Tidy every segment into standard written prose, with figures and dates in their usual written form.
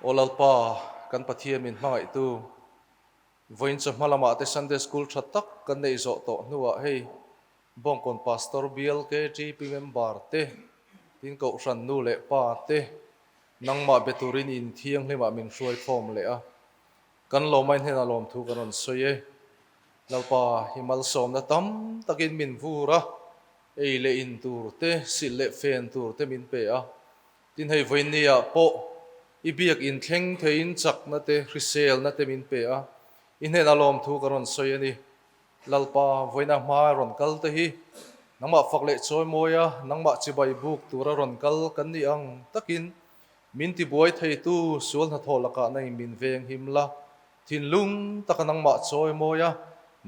Aw Lalpa, kan Pathian min hmangaihtu, vawiin chawhma lamah te Sunday School tha tak kan neih zawh tawh hnuah hei Bawngkawn Pastor Bial KTP member te, tin Kohhran nu leh pa te nangmah be turin in thianghlimah min hruai khawm leh a, kan lawmai hnenah lawmthu kan rawn sawi e. Lalpa hi malsawmna tam takin min vur a, ei leh in tur te, silh leh fen tur te min pe a. Tin hei vawinia pawh i biak in thleng theiin chakna te, hriselna te min pe a, i hnenah lawmthu ka rawn sawi a ni. Lalpa vawiina hma rawn kal te hi nangmah fak leh chawi mawi a, nangmah chibai buk tura rawn kal kan nih ang takin min tibuai theitu sual hnathawh lakah nangin min veng him la, thinlung taka nangmah chawi mawi a,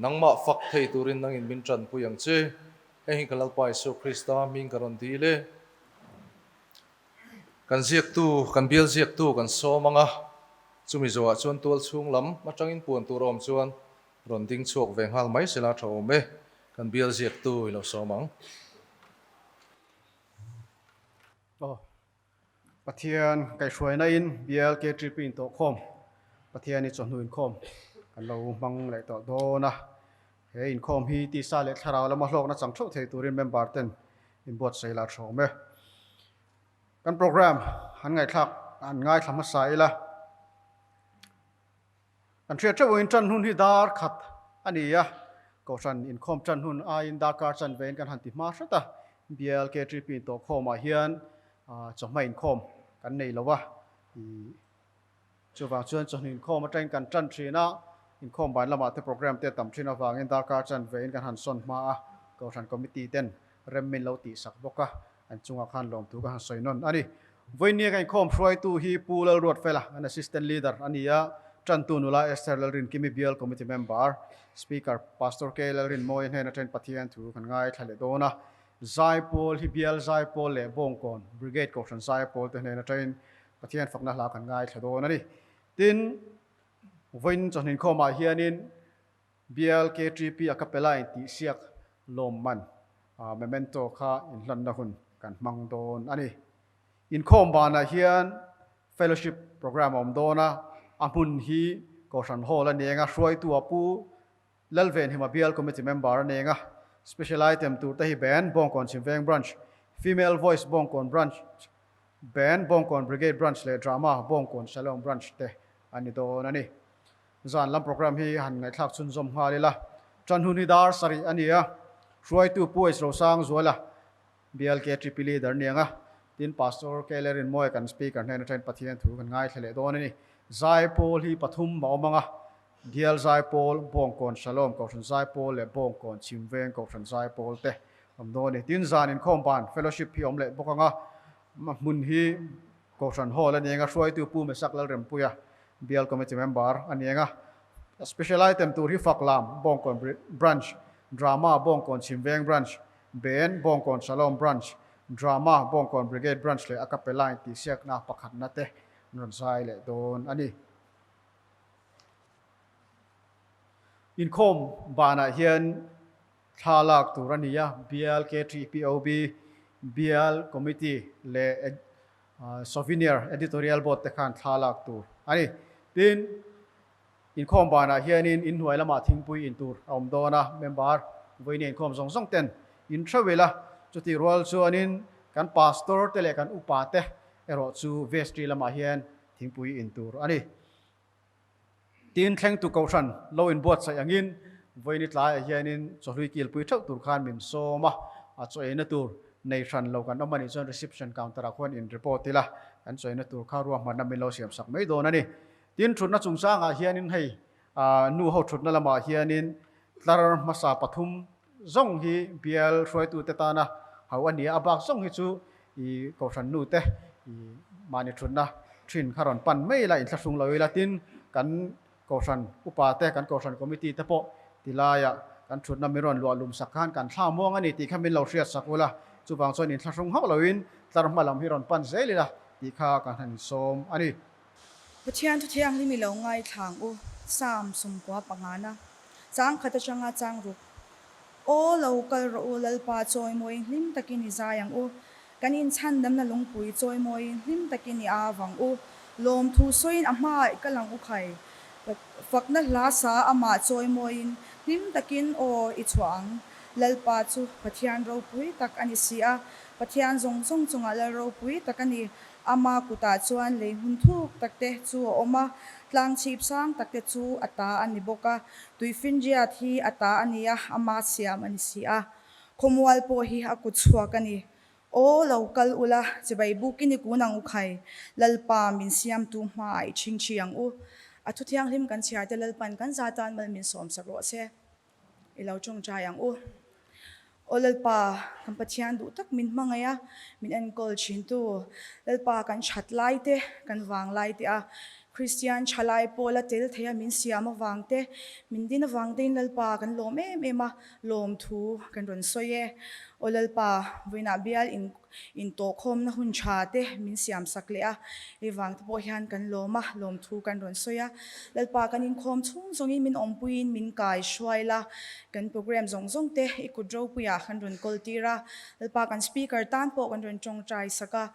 nangmah fak thei turin nangin min tanpui ang che. Heng hi ka Lalpa Isua Krista hming ka rawn dil e. Kan ziaktu, kan bial ziaktu kan sawm ang a, chumi zawhah chuan tual chhung lam atangin puan tur a awm chuan rawn ding chhuak ve nghal mai sela tha awm e, kan bial ziaktu i lo sawm ang. Aw, Pathian kaihhruaina in bial KTP in tawhkhawm, Pathian i chawhnu inkhawm kan lo hmang leh tawh dawn a. He inkhawm hi tisa leh thlarau lama hlawkna chang theuh thei turin member ten inbuatsaih la thawm e. Kan program han ngaihthlak an ngaithla hmasa ila. Kan hriat theuh angin tan hun hi dar khat a ni a, Kohhran inkhawm tan hun aiin darkar chanvein kan han ti hma hret a, BLKTP intawhkhawmah hian chawhma inkhawm kan nei lo a, Chuvang chuan chawhnu inkhawm atangin kan tan thin a, inkhawm ban lamah te program te a tam thin avangin darkar chanvein kan han sawn hma a, Kohhran Committee ten rem min lo tihsak bawk a, an chungah khan lawmthu ka han sawi nawn a ni. Vawinia ka inkhawm hruaitu hi Pu Lalruatfela, an Assistant Leader a ni a, tantu nula Esther Lalrinkimi Bial Committee Member, Speaker Pastor K Lalrinmawia hnen atangin Pathian thu kan ngaithla leh dawn a, Zaipawl hi Bial Zaipawl leh Bawngkawn Brigade Kohhran Zaipawl te hnen atangin Pathian fakna hla kan ngaithla dawn a ni. Tin, vawiin chawhnin khawmah hianin BLKTP a capella in tihsiak lawmman memento kha inhlanna hun kan hmang dawn a ni. Inkhawm banah hian fellowship program a awm dawn a, a hmun hi Kohhran Hall a ni eng a, hruaitu a Pu Lalvenhima Bial Committee Member a neng a, Special Item tur te hi Band, Bawngkawn Chhimveng Branch, Female Voice Bawngkawn Branch, Band, Bawngkawn Brigade Branch leh Drama, Bawngkawn Shalom Branch te a ni dawn a ni. Zan lam program hi han ngaihthlak chhunzawm nghal ila. Tan hun hi dar sarih a ni a, hruaitu Pu H Rosangzuala, BLKTP Leader niang a, tin Pastor Keller Rinmawia kan Speaker hnen atangin Pathian thu kan ngaithla leh dawn a ni. Zaipawl hi pathum a awm ang a, Bial Zaipawl, Bawngkawn Shalom Kohhran Zaipawl leh Bawngkawn Chhimveng Kohhran Zaipawl te awm dawn a ni. Tin zan inkhawm ban Fellowship hi awm leh bawk ang a, hmun hi Kohhran Hall a ni ang a, hruaitu Pu Mesak Lalrempuia Bial Committee Member a ni ang a. Special item tur hi Faklam, Bawngkawn Branch, Drama, Bawngkawn Chhimveng Branch, Ben, Bawngkawn Shalom Branch, Drama, Bawngkawn Brigade Branch leh a Capella intihsiakna pakhatna te an rawn zai leh dawn a ni. Inkhawm banah hian thla lak tur a ni a, BLKTPOB, Bial Committee leh Souvenir Editorial Board te khan thla lak tur a ni. Tin, inkhawm banah hianin inhnuai lamah thingpui in tur a awm dawn a, member vawiin inkhawm zawng zawng ten in theuh ila, chutih rual chuanin kan pastor te leh kan upa te erawh chu vestry lamah hian thingpui in tur a ni. Tin, thlengtu kohhran lo inbuatsaih angin vawiini tlaiah hianin chawhlui kilpui theuh tur khan min sawm a, a chaw eina tur nei hran lo kan awm a nih chuan reception counter-ah khuan in report ila, kan chaw eina tur kha ruahmanna min lo siamsak mai dawn a ni. Tin, thutna chungchangah hianin hei nu ho thutna lamah hianin tlar hmasa pathum zawng hi bial hruaitute tana ho a ni a, a bak zawng hi chu I kohhran nu te i mahni thutna thin kha rawn pan mai ila, inthlahrung lo ila tin kan kohhran upa te, kan kohhran committee te pawh ti laiah kan thutna min rawn luah lum sak khan kan thla muang a ni tih kha min lo hriat sak ula, chuvang chuan inthlahrung hauh loin tlar hma lam hi rawn pan zel ila tih kha kan han insawm a ni. Pathian thu thianghlim i lo ngaithlang u, Psalm 95 na, chang khat atanga chang ruk. Aw lo kal rawh u Lalpa chawimawiin hlim takin i zai ang u, kan inchhandamna lungpui chawimawiin hlim takin i av ang u. Lawmthu sawiin a hmaah i kal ang u khai. Fakna hla sa amah chawimawiin hlim takin aw i chhuah ang. Lalpa chu Pathian ropui tak a ni si a, Pathian zawng zawng chungah Lal ropui tak a ni. Ama kutah chuan lei hmun thuk takte chu a awm a, tlang chhip sang takte chu a ta a ni bawk a. Tuifinriat hi a ta a ni a, ama siam a ni si a. Khawmual pawh hi a kut chhuak a ni. Aw lo kal ula, chibai bukin i kun ang u khai, Lalpa min siamtu hmaah i chhingchhi ang u. A thu thianghlim kan chhiar te Lalpan kan za tan mal min sawm sak rawh se. I lo tawngtai ang u. Aw Lalpa, kan Pathian duh tak min hmangaih a, min enkawl thintu, Lalpa kan that lai te, kan vang lai te a, Kristian thalai pawla tel theia min siam avang te, min din avang tein Lalpa kan lawm em em a, Lawmthu kan rawn sawi e. Aw Lalpa, vawiinah bial in intawhkhawmna hun tha te min siam sak leh a, hei vang te pawh hian kan lawm a, lawmthu kan rawn sawi a. Lalpa, kan inkhawm chhung zawngin min awmpuiin min kai hruai la, kan program zawng zawng te i kut ropuiah kan rawn kawl tir a. Lalpa, kan speaker tan pawh kan rawn tawngtai sak a,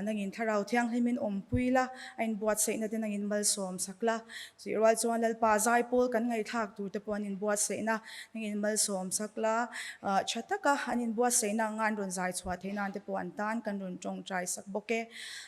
nangin Thlarau Thianghlimin awmpui la, a inbuatsaihna te nangin malsawm sak la. Chutih rual chuan Lalpa zaipawl kan ngaihthlak tur te pawh an inbuatsaihna nangin malsawm sak la. Tha taka an inbuatsaihna anga an rawn zai chhuah theih nan te pawh an tan kan rawn tawngtai sak bawk e.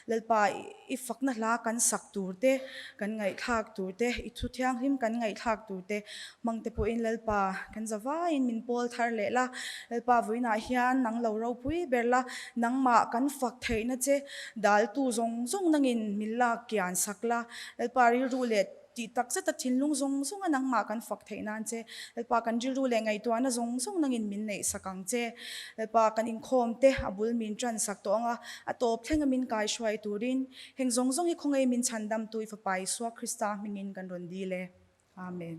Lalpa i fakna hla kan sak tur te, kan ngaihthlak tur te, i thu thianghlim kan ngaihthlak tur te hmang te pawhin Lalpa kan za vaiin min pawl thar leh la. Lalpa vawiinah hian nang lo ropui ber la, nangmah kan fak theihna che daltu zawng zawng nangin min lak kian sak la. Lalpa rilru leh tih tak zeta thinlung zawng zawnga nangmah kan fak theih nan che. Lalpa kan rilru leh ngaihtuahna zawng zawng nangin min neih sak ang che. Lalpa kan inkhawm te a bul min tan sak tawh anga a tawp thlenga min kai hruai turin heng zawng zawng hi khawngaih min chhandamtu i Fapa Isua Krista hmingin kan rawn dil e. Amen.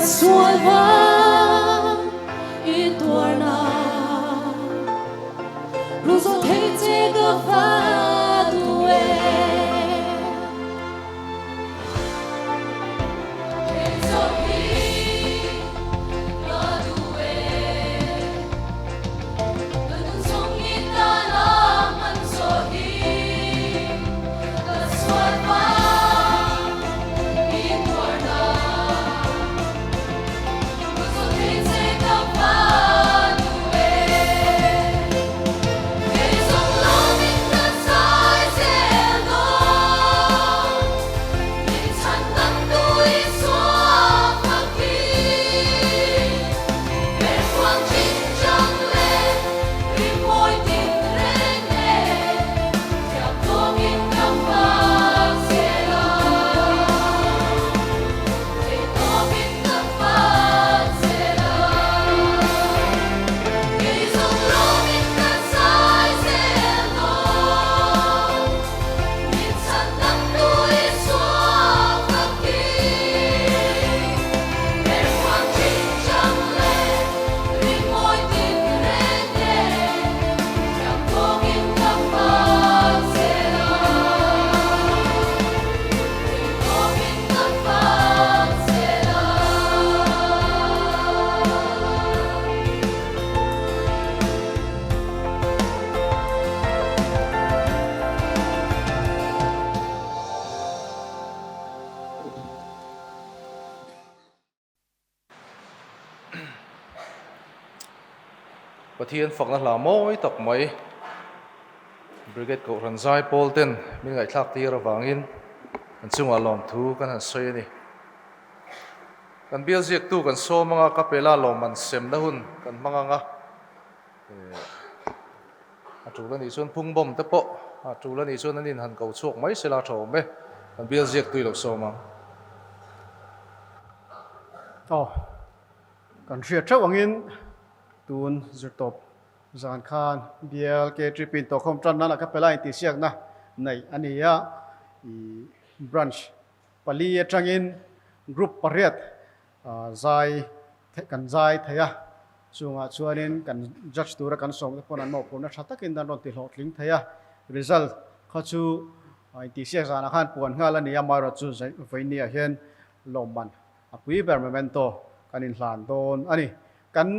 Sual vang i tuarna Ru zo thei che ka va duh e. Kei zawng hi ka duh e. Ka nun zawng i tana hman zawh hi ka sual vang i tuarna Ru zo thei che ka va duh e. Kei zawng lawmin ka zai zel dawn. Min chhan dam tu i suak hak hi. Ber khuang chin chang leh rimawi tin reng nen thiam tawkin ka fak zel a. Thei tawkin ka fak zel a. Kei zawng lawmin ka zai zel dawn. Min chhan dam tu i suak hak hi. Ber khuang chin chang leh rimawi tin reng nen thiam tawkin ka fak zel a. Thei tawkin ka fak zel a. Pathian fakna hla mawi tak mai Brigade Kohhran Zaipawl ten min ngaihthlak tir avangin kan chungah lawmthu kan han sawi a ni. Kan bial ziaktu kan sawm anga ka pela lawmman semna hun kan hmang anga a tul a nih chuan phung bomb te pawh a tul a nih chuan an inhan ko chhuak mai sela tha awm e, kan bial ziaktu i lo sawm ang. Aw, kan hriat theuh angin tun zirtawp zan khan bial KTP in tawhkhawm tan nan a ka pe lai intihsiakna neih a ni a, i branch pali atangin group pariat zai kan zai thei a, chungah chuanin kan judge tura kan sawmte pawn an mawhphurhna tha takin an rawn ti hlawhtling thei a, result kha chu intihsiak zanah khan puan nghal a ni a, amaherawhchu vawinia hian lawmman a pui ber memento kan inhlan dawn a ni. Kan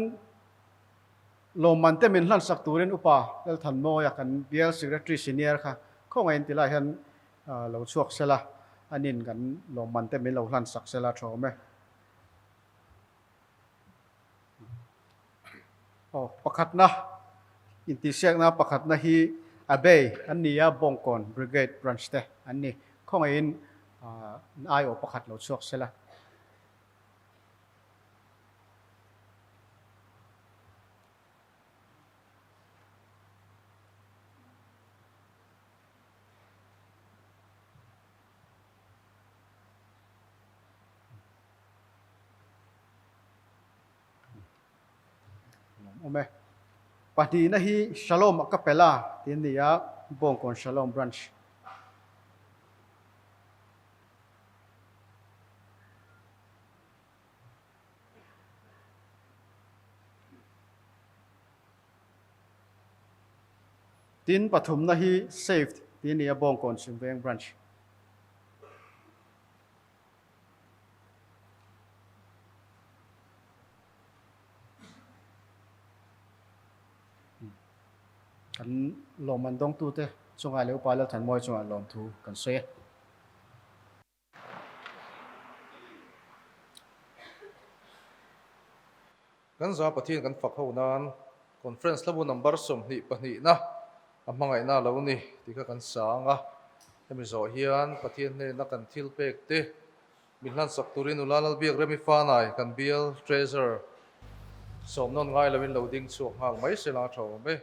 lawmman te min hlansak turin Upa Lalthanmawia kan bial Secretary Senior kha khawngaih inti lai hian Lo chhuak sela, anin kan lawmman te min lo hlan sak sela tha awm e. Aw, pakhatna, intihsiakna pakhatna hi Abbey an ni a, Bawngkawn Brigade Branch te an ni. Khawngaihin aiawh pakhat lo chhuak sela. Awm e. Pahnihna hi Shalom a Capella tih a ni a, Bawngkawn Shalom Branch. Tin, pathumna hi Saved tih a ni a, Bawngkawn Chhimveng Branch. Kan lawmman dawngtute chungah leh Upa Lalthanmawia chungah lawmthu kan sawi e. Kan za Pathian kan fak ho nan Conference hlabu number 22 na a hmangaihna a lo ni tih kha kan sang a. Hemi zawh hian Pathian hnena kan thil pek te min hlansak turin Nula Lalbiak Remi Fanai kan bial Treasurer sawmnawn ngai loin lo ding chhuak nghal mai sela a tha awm e.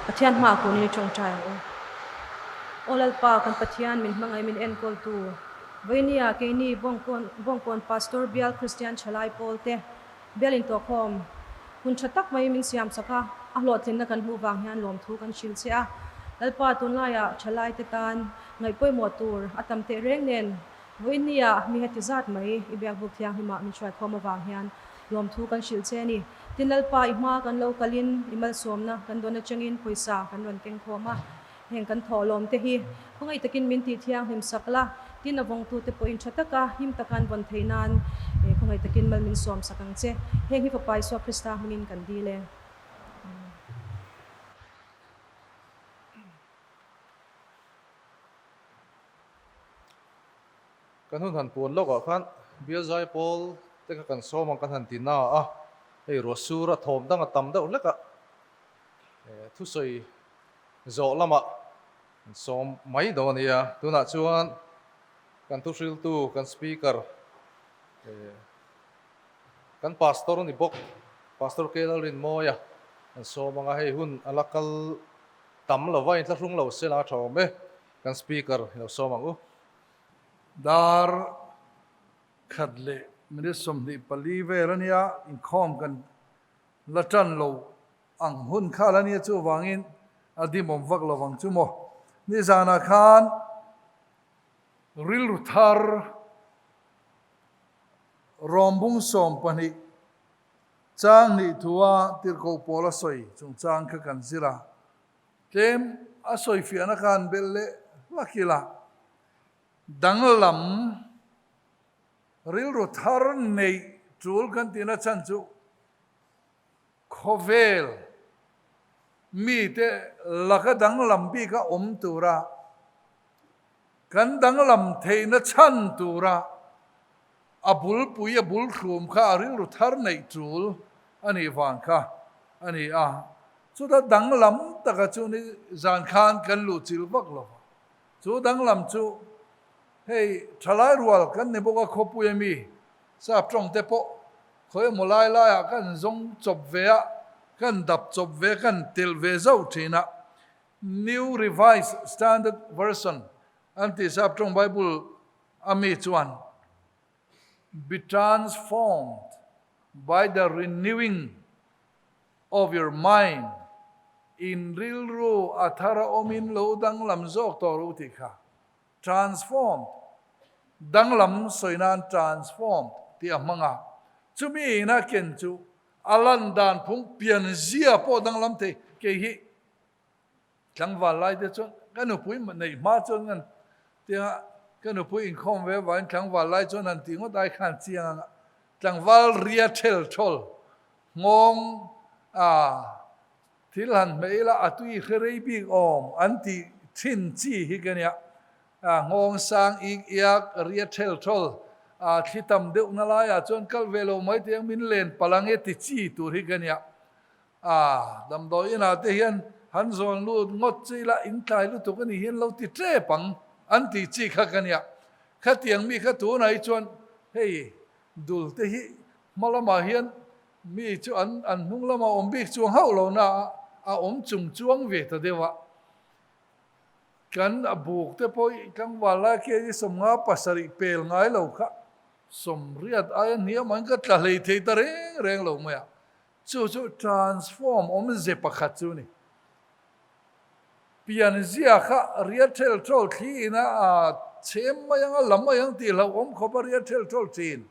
Pathian hmaah kun in i tawngtai ang u. Aw Lalpa, kan Pathian min hmangaih min enkawltu, Vawinia keini Bawngkawn Pastor Bial Kristian Thalai Pawl te Bial intawhkhawm hun tha tak mai min siam chak a, a hlawhtlinna kan hmuh vang hian lawmthu kan hrilh che a. Lalpa tunlaiah thalaite tan ngaih pawimawh tur a tam teh reng nen vawiinnia mi heti zat mai i biakbuk thianghlimah min hruaikhawm avang hian lawmthu kan hrilh che a ni. Tin Lalpa i hma kan lo kalin i malsawmna kan dawn atangin pawisa kan rawn keng khawm a. Heng kan thawhlawm te hi khawngaih takin min tih thianghlim sak la, tin a vawngtute pawhin tha taka him taka an vawn theih nan khawngaih takin mal min sawm sak ang che. Heng hi Fapa Isua Krista hmingin kan dil e. Amen. Kan hun han puan lawkah khan Bial Zaipawl te kha kan sawm ang kan han ti na a, hei ruahsur a thawm dang a tam deuh hlek a, thusawi Zawh lamah kan sawm mai dawn a nia. Tunah chuan kan thuhriltu, kan speaker, kan pastor ni bawk, Pastor K Lalrinmawia kan sawm ang a, hei hun a la kal tam lo va, inthlahrung lo sela a tha awm e, kan speaker i lo sawm ang u. Dar khat leh minute 24 vel a nia, inkhawm kan la tan lo Ang hun kha la nia chuvangin a dimawm vak lo vang chu maw. Nizanah khan rilru thar rawmbung 12 chang hnih thua tirhkoh pawl a sawi chungchang kha kan zir a, tlem a sawifiahna khan belh leh hlak ila danglam rilru thar neih tul kan tihna chhan chu Khawvel mite laka danglam bik a awm tura kan danglam theihna chhan tura a bulpui a bulthlum kha a rilru thar neih tul a nih vang kha a ni a. Chuta danglam taka chu ni zan khan kan luh chil vak lo va. Chu danglam chu hei thalai rual kan ni bawk a khawpui ami sap tawng te pawh Khawi emaw lai laiah kan zawng chawp ve a, kan dap chawp ve, kan telh ve zauh thin a. New Revised Standard Version an tih sap tawng Bible a mi chuan, Be transformed by the renewing of your mind, in rilru a thar a awmin lo danglam zawk tawh ru tih kha. Transformed, danglam sawi nan transformed tih a hmang a, chumi ina ken chu a lan dan phung pian zia pawh danglam thei. Kei hi tlangval lai te chuan ka nupui neih hma chuan ngan tia ka nupui inkhawm ve avangin tlangval lai chuan han tih ngawt ai khan chiang ang a, tlangval ria thel thawl nghawng a Thil han hmeh ila a tui hre rei bik awm an tih thin chi hi ka nia. Nghawng sang ik iak ria thel thawl a thli tam deuh na laiah chuan kal ve lo mai teh ang min len palh ang e ti chi tur hi ka nia. Damdawi inah te hian han zawn lut ngawt chi ila in tlai lutuk a nih hian lo ti tep ang an tih chi kha ka nia. Khatiang mi kha tunah hi chuan hei dul te hi hma lamah hian Mi chu an an hnung lama awm bik chuang hauh lo na a, a awm chung chuang ve ta deuh a. Kan a buk te pawh i tlangval lai khi 57 pel ngai lo kha. Sawmriat aia hniam ang ka tla hlei thei ta reng reng lo mai a. Chu chu transform awmze pakhat chu a ni. Pian zia kha riat ṭhel ṭhawl thli ina a chhem mai ang a, la mai ang tih hlauhawm khawp a riat ṭhel ṭhawl ṭhin.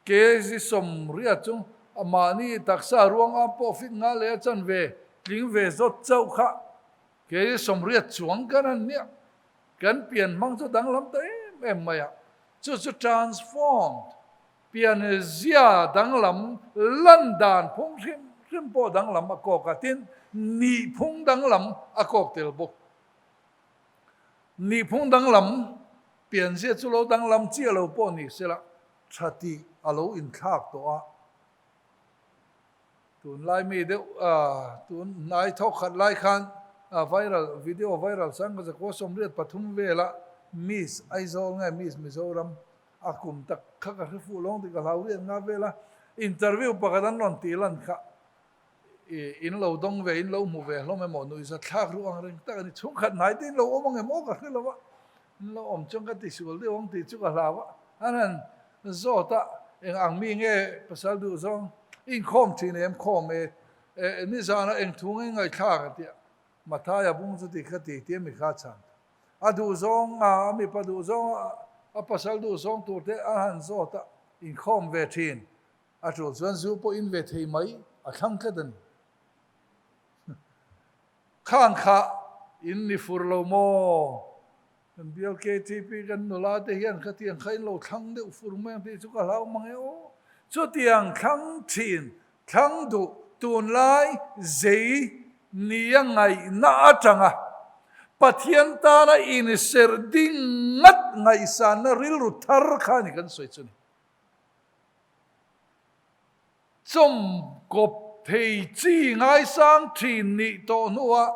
Kg 80 chu mahni taksa ruanga pawh fit nga leh a chanve tling ve zawt chauh kha kg 80 chuang kan han nia. Kan pian hmang chu danglam ta em em mai a, chu chu transformed pian zia danglam lan dan phung hrim hrim pawh danglam a kawk a, tin nihphung danglam a kawk tel bawk. Nihphung danglam pian zia chu lo danglam chiah lo pawh ni sela tha tih a lo inthlak tawh a. Tunlai mi deuh tun hnai thawk khat lai khan viral video viral sang ka zakua 83 vela Miss Aizawl nge Miss Mizoram a kum tak kha ka hre fuh lawng tih ka hlau riat nga vela interview pakhat an rawn tih lan kha in lo dawng ve in lo hmu ve hlawm emaw nuihza thlak ruh ang reng tak a ni chhungkhat hnai te in lo awm ang em aw ka hre lo a in lo awm chuan ka tisual deuh ang tih chu ka hlau a an han Zawt a, eng ang mi nge pasal duh zawng? Inkhawm thin em khawm e, e nizana eng thu nge ngaihthlak a tia. Mathaia bung chu ti kha ti tia mi kha chhan ta. A duh zawng a, a mipa duh zawng a, a pasal duh zawng tur te a han zawt a, inkhawm ve thin. A tul chuan zu pawh in ve thei mai, a thlang tlat a ni. Khang kha in ni fur lo maw? Kan bial KTP kan nula te hian khatiang kha in lo thlang deuh fur mai ang tih chu ka hlau mang e aw. Chutiang thlang thin, thlang duh tunlai zei nia ngaihna atanga Pathian tana inserh ding ngat ngaihsanna rilru thar kha a ni kan sawi chu ni. Chawmkawp thei chi ngaisang thin nih tawh hnuah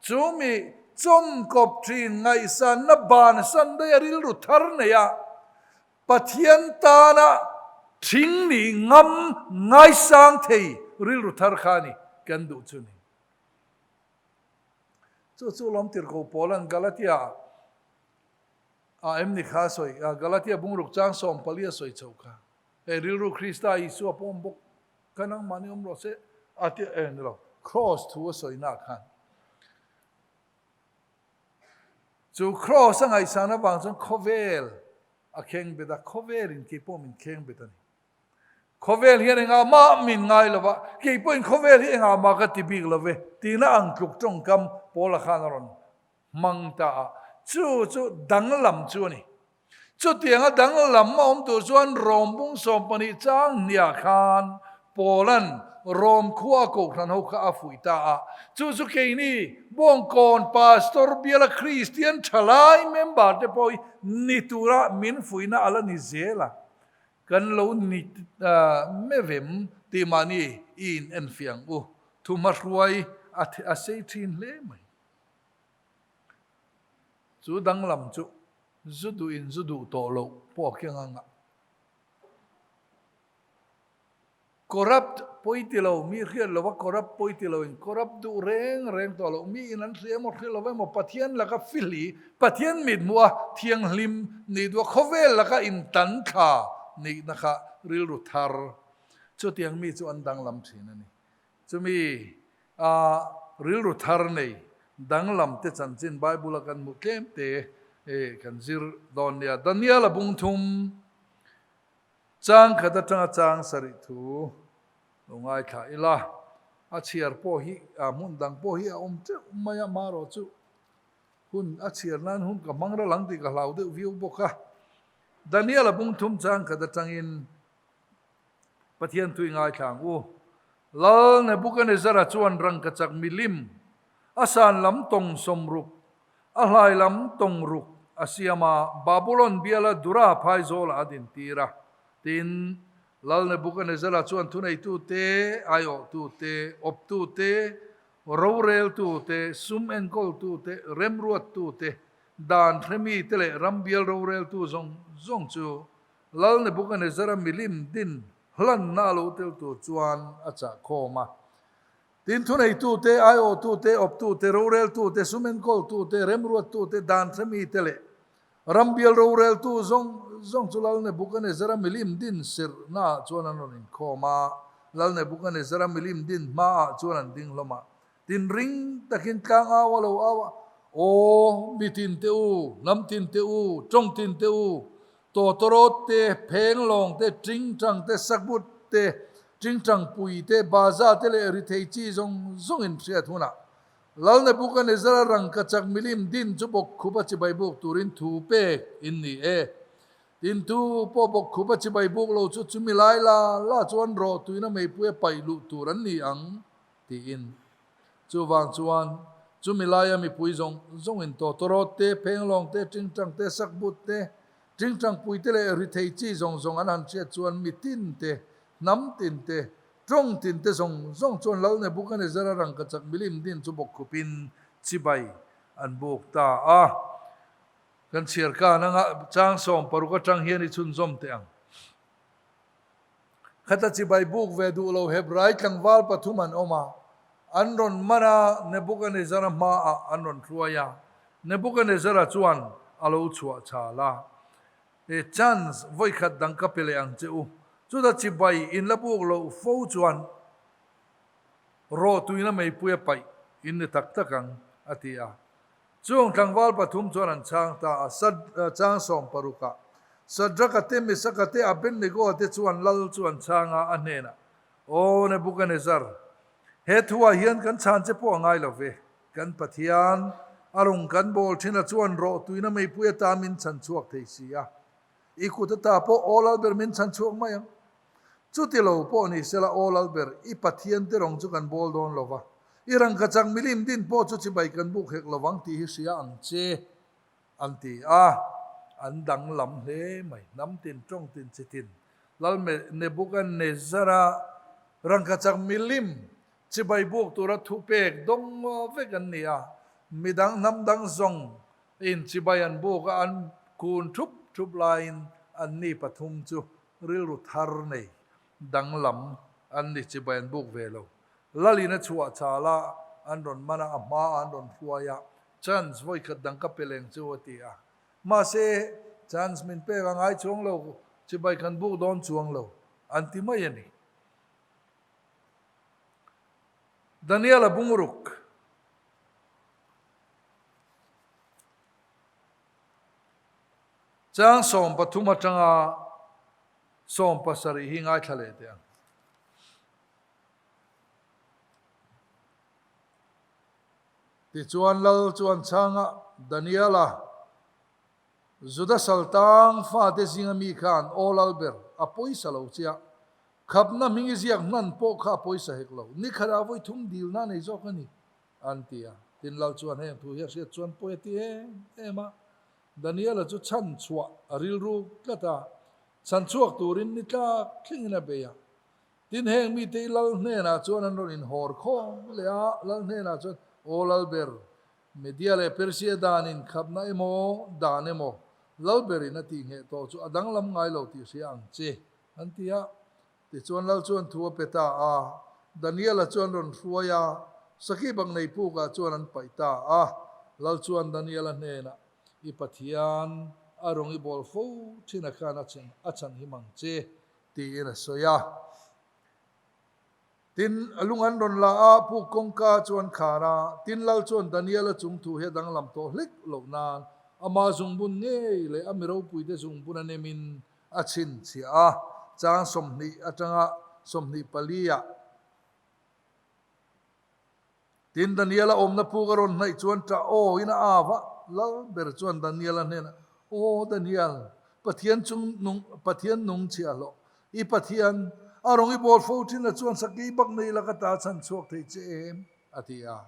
chumi chawmkawp thin ngaihsanna bansan daih a rilru thar nei a, Pathian tana thing nih ngam ngaisang thei rilru thar kha a ni kan duh chu ni. Chu chu lawmtirhko Paula'n Galatia ah em ni kha a sawi, Galatia bungruk chang 14 a sawi chhoh kha. Hei rilru Krista Isua pawm bawk kha nangmahni awm rawh se a ti eh ni lo, Kraws thu a sawi na khan chu Kraws a ngaihsan avang chuan khawvel a kheng bet a, khawvel in kei pawh min kheng bet a ni. Khawvel hian engah mah min ngai lo va, kei pawhin khawvel hi engah mah ka ti bik lo ve tihna ang tluk tawngkam Paula khan a rawn hmang ta a, chu chu danglam chu a ni. Chutianga danglam a awm tur chuan Rom bung 12 chang hniah khan Paula'n Rom khua kohhran ho kha a fuih ta a. Chu chu keini Bawngkawn Pastor biala Kristian thalai member te pawh hi ni tura min fuihna a la ni zel a. Kan lo ni mevem tih mahni i in enfiah ang u. Thuhmahruai a sei thin hle mai. Chu danglam chu zu duh in zu duh tawh loh pawh a keng ang a. Corrupt pawi ti lo, mi hriat lova corrupt pawi ti lo in corrupt duh reng reng tawh loh, mi in an hria emaw hria lo emaw Pathian laka fihli, Pathian mithmuh a thianghlim nih duh a, khawvel laka intan thla nihna kha rilru thar. Chutiang mi chu an danglam thin a ni. Chumi a rilru thar nei danglam te chanchin Bible a kan hmuh tlem te kan zir dawn nia. Daniel a bung thum chang khat atanga chang sarih thu lo ngaithla ila. A chhiar pawh hi a hmun dang pawh hi a awm teuh mai a, marawh chu hun a chhiar nan hun ka hmang ral ang tih ka hlau deuh viau bawk a. Daniel a bung thum chang khat atangin Pathian tui ngaithla ang u. Lal Nebukanezzara chuan rangkachak milim, a san lam tawng 60, a hlai lam tawng ruk a siam a, Babulon biala Dura phaizawlah a dintir a. Tin, Lal Nebukanezzara chuan thuneitute, aiawhtute, awptute, roreltute, sum enkawltute, remruattute, dan hremite leh ram bial roreltu zawng zawng chu Lal Nebukanezzara milim din hlanna a lo tel tur chuan a chah khawm a. Tin, thuneitute, aiawhtute, awptute, roreltute, sum enkawltute, remruattute, dan hremite leh. Ram bial roreltu zawng zawng chu Lal Nebukanezzara milim din sirhnaah chuan an rawn inkhawm a, Lal Nebukanezzara milim din hmaah chuan an ding hlawm a. Tin ring takin tlang au a lo au a, Aw, mi tin te u, hnam tin te u, tawng tin te u, tawtawrawt te, phenglawng te, tingtang te, sakbut te, tingtang pui te, baza te leh rithei chi zawng zawng in hriat hunah Lal Nebukanezzara rangkachak milim din chu bawkkhup a chibai buk turin thu pek in ni e. Tin thu pawh bawkkhup a chibai buk lo chu chumi lai la la chuan rawh tuina meipui a paih luh tur an ni ang, tiin. Chuvang chuan chumi laia mipui zawng zawngin tawtawrawt te, phenglawng te, tingtang te, sakbut te, tingtang pui te leh rithei chi zawng zawng an han hriat chuan mitin te, hnam tin te, Tawng tin te zawng zawng chuan Lal Nebukanezzara rangkachak milim din chu bawkkhupin chibai an buk ta a. Kan chhiar kan anga chang 16 atang hian i chhunzawm teh ang. Khata chibai buk ve duh lo Hebrai tlangval pathum an awm a, an rawn man a, Nebukanezzara hmaah an rawn hruai a. Nebukanezzara chuan a lo chhuah chhal a. He chance vawikhat dang ka pe leh ang che u. Chuta chibai in la buk loh fo chuan rawh tuina meipui a paih in ni tak tak ang, a ti a. Chung tlangval pathum chuan an chhang ta a, Sad chang 16 ah Sadraka te, Mesaka te, Abednego te chuan lal chu an chhang a, a hnenah, Aw Nebukanezzar, he thuah hian kan chhan che pawh a ngai lo ve. Kan Pathian, a rung kan bawl thin a chuan rawh tuina meipui ata min chhan chhuak thei si a. I kut ata pawh aw lalber min chhan chhuak mai ang. Chuti lo pawh ni sela aw lalber, i Pathian te rawng chu kan bawl dawn lo va, i rangkachak milim din pawh chu chibai kan buk hek lo vang tih hi hria ang che, an ti a. An danglam hle mai, hnam tin, tawng tin, chi tin. Lal Nebukanezzara rangkachak milim Chibai buk tura thupek dawng vek an ni a, midang hnam dang zawng in chibai an buk a, an kun thup thup laiin an ni pathum chu rilru thar nei danglam an ni, chibai an buk ve lo. Lalin a chhuah chal a, an rawn man a, a hma ah an rawn hruai a, chance vawikhat dang ka pe leng chu a ti a. Mahse, chance min pek a ngai chuang lo, chibai kan buk dawn chuang lo an ti mai a ni. Daniel-a bungruk. Chang 13 atanga 17 hi ngaithla leh teh ang. Tichuan Lal chuan chhanga Daniel-a Juda saltang fate zinga mi khan aw lal ber a pawisa lo chiah. Khapna hming i ziak hman pawh kha a pawisa hek lo. Ni khatah vawi thum dilna a nei zawk a ni, an ti a. Tin Lal chuan heng thu hi a hriat chuan pawi a ti em em a. Daniela chu chhan chhuah a rilru tlat a, chhan chhuak turin ni tlak thlengin a bei a. Tin heng mite i Lal hnenah chuan an rawn inhawr khawm leh a, Lal hnenah chuan, Aw Lalber, Media leh Persia danin khapna emaw dan emaw Lalberin a tihngheh tawh chu a danglam ngai lo tih hria ang che, an ti a. Tichuan Lal chuan thu a pe ta a, Daniela chuan rawn hruai a, Saki bak nei pukah chuan an paih ta a. Lal chuan Daniela hnenah, I Pathian, a rawng i bawl fo thin a khan a chhan him ang che, tiin a sawi a. Tin, a lung an rawn la a, puk kawngka chu an khar a. Tin, Lal chuan Daniela chung thu hi a danglam tawh hlek loh nan ama zungbun ngei leh a mi ropuite zungbun a nemin a chhinchhiah a, chang 20 atanga 24 ah. Tin, Daniela awmna puk a rawn hnaih chuan ṭah aw in a av a, Lal ber chuan Daniela hnenah, Aw Daniel, Pathian chung nung, Pathian nung chhiahhlawh, i Pathian, a rawng i bawl fo ṭhin a chuan sakei bak nei la ka ta chhan chhuak thei che em? a ti a.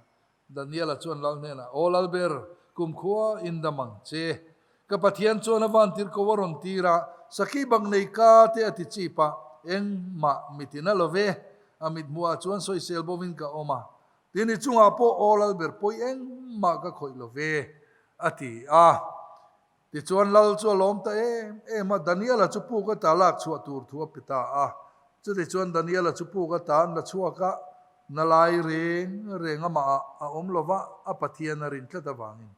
Daniela chuan Lal hnenah, Aw Lal ber, kumkhua in dam ang che. Ka Pathian chuan a vantir ko a rawn tir a, sakei bak nei ka te a ti chip a, engmah mitin a lo ve, A mithmuhah chuan sawisel bovin ka awm a, tin i chungah pawh aw lal ber pawi engmah ka khawih lo ve, a ti a. Tichuan lal chu a lawm ta em em a, Daniela chu puk ata lak chhuah tur thu a pe ta a. Chutichuan Daniela chu puk ata an la chhuak a, na lai reng reng amah ah a awm lo va, a Pathian a rin tlat avangin.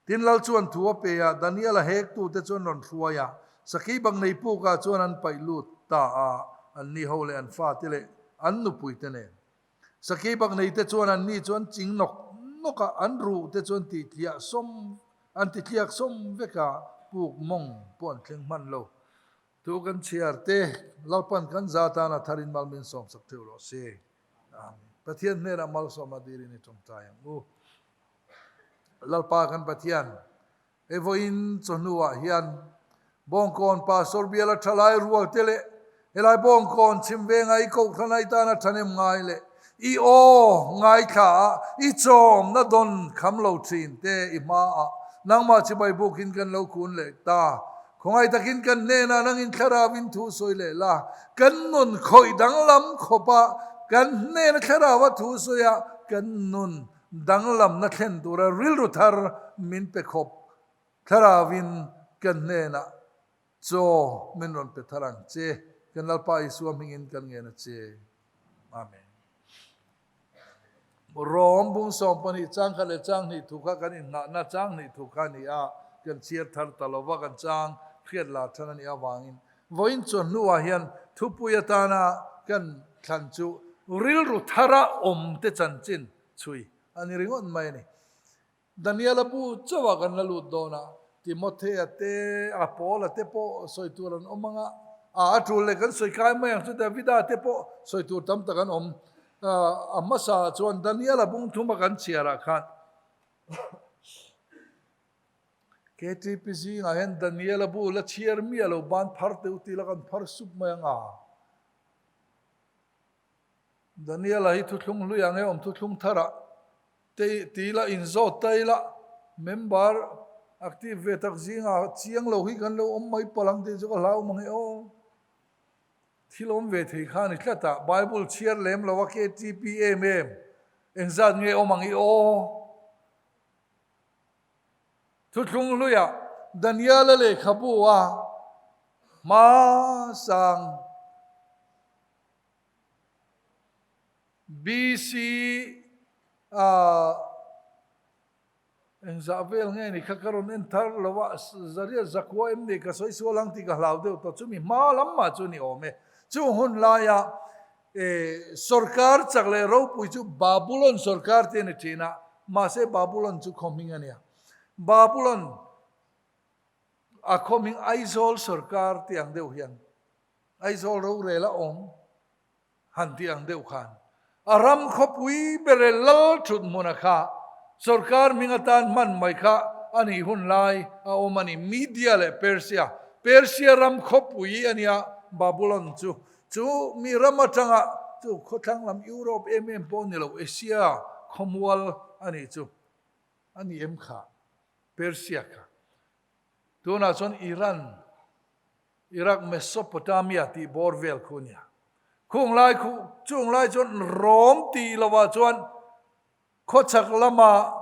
Tin Lal chuan thu a pe a, Daniel-a hektute chu an rawn hruai a, sakei bang nei pukah chuan an paih lut ta a, anni ho leh an fate leh an nupuite nen. Sakei bak neite chuan anni chu an ching nawk nawk a, an ruhte chu an titliah sawm an titliak sawm vek a, puk mawng pawh an thleng hman lo. Thu kan chhiar te, Lalpan kan za tana tharin mal min sawmsak theuh rawh se. Amen. Pathian hnenah malsawmna dirin i tawngtai ang u. Lalpa kan Pathian, hei vawiin chawhnuah hian Bawngkawn Pastor biala thalai rual te leh helai Bawngkawn chhim venga i kohhran ai tana thahnem ngai leh i aw ngaithla a i chawmna dawn kham lo thin te i hmaah nangmah chibai bukin kan lo kun leh ta. Khawngaih takin kan hnenah nangin thlarauin thu sawi leh la, kan nun khawih danglam khawpa kan hnena thlaraua thu sawi a kan nun danglamna thlen tura rilru thar min pe khawp thlarauin kan hnenah chaw min rawn pe thar ang che. Kan Lalpa Isua hmingin kan ngen a che. Amen. Rom bung 12 chang khat leh chang hnih thu kha kan inngahna chang hnih thu kha a ni a, kan chhiar thar ta lova kan chang hriat lar than a nih avangin vawiin chuan hnuah hian thupui atana kan thlan chu rilru thara awmte chanchin chhui a ni ringawt mai a ni. Daniela bu chauh ah kan la lut dawn a, Timothea te, a Paula te pawh sawi tur an awm ang a, a a tul leh kan sawi kai mai ang chu Davida te pawh sawi tur tam tak an awm. A hmasa ah chuan Daniela bung thum a kan chhiar ah khan KTP zingah hian Daniela bu la chhiar miah lo ban phar teuh tih la kan phar sup mai ang a. Daniela hi thuthlung hlui ang e awm thuthlung thar ah Tei ti la inzawt ta ila, member active ve tak zingah chiang lo hi kan lo awm mai palh ang tih chu ka hlau mang e aw. Thil awm ve thei kha a ni tlat a, Bible chhiar lem lo a KTP em em engzat nge awm ang i aw. Thuthlung hluiah Daniela lehkhabu a hmasang. BC ah engzah vel nge ni kha ka rawn en thar lo a, Zariat Zakhua em ni ka sawi sual ang tih ka hlau deuh tawh, chumi hma lam mah chu ni awm e. Chung hun laia sorkar chak leh ropui chu Babulon sorkar te a ni thin a, mahse Babulon chu khaw hming a nia. Babulon a khaw hming Aizawl sorkar tih ang deuh hian Aizawl rorel a awm. Han tih ang deuh khan a ram khawpui ber leh lal thut hmuna kha sorkar hming atan hman mai kha a nih hun lai a awm a ni. Media leh Persia, Persia ram khawpui a nia Babulon chu, chu mi ram atanga chu khawthlang lam Europe em em pawh ni lo Asia khawmual a nih chu a ni em kha Persia kha. Tunah chuan Iran Iraq Mesopotamia tih bawr vel khu a nia. Khung lai khu chung lai chuan Rom tih lovah chuan khawchhak lama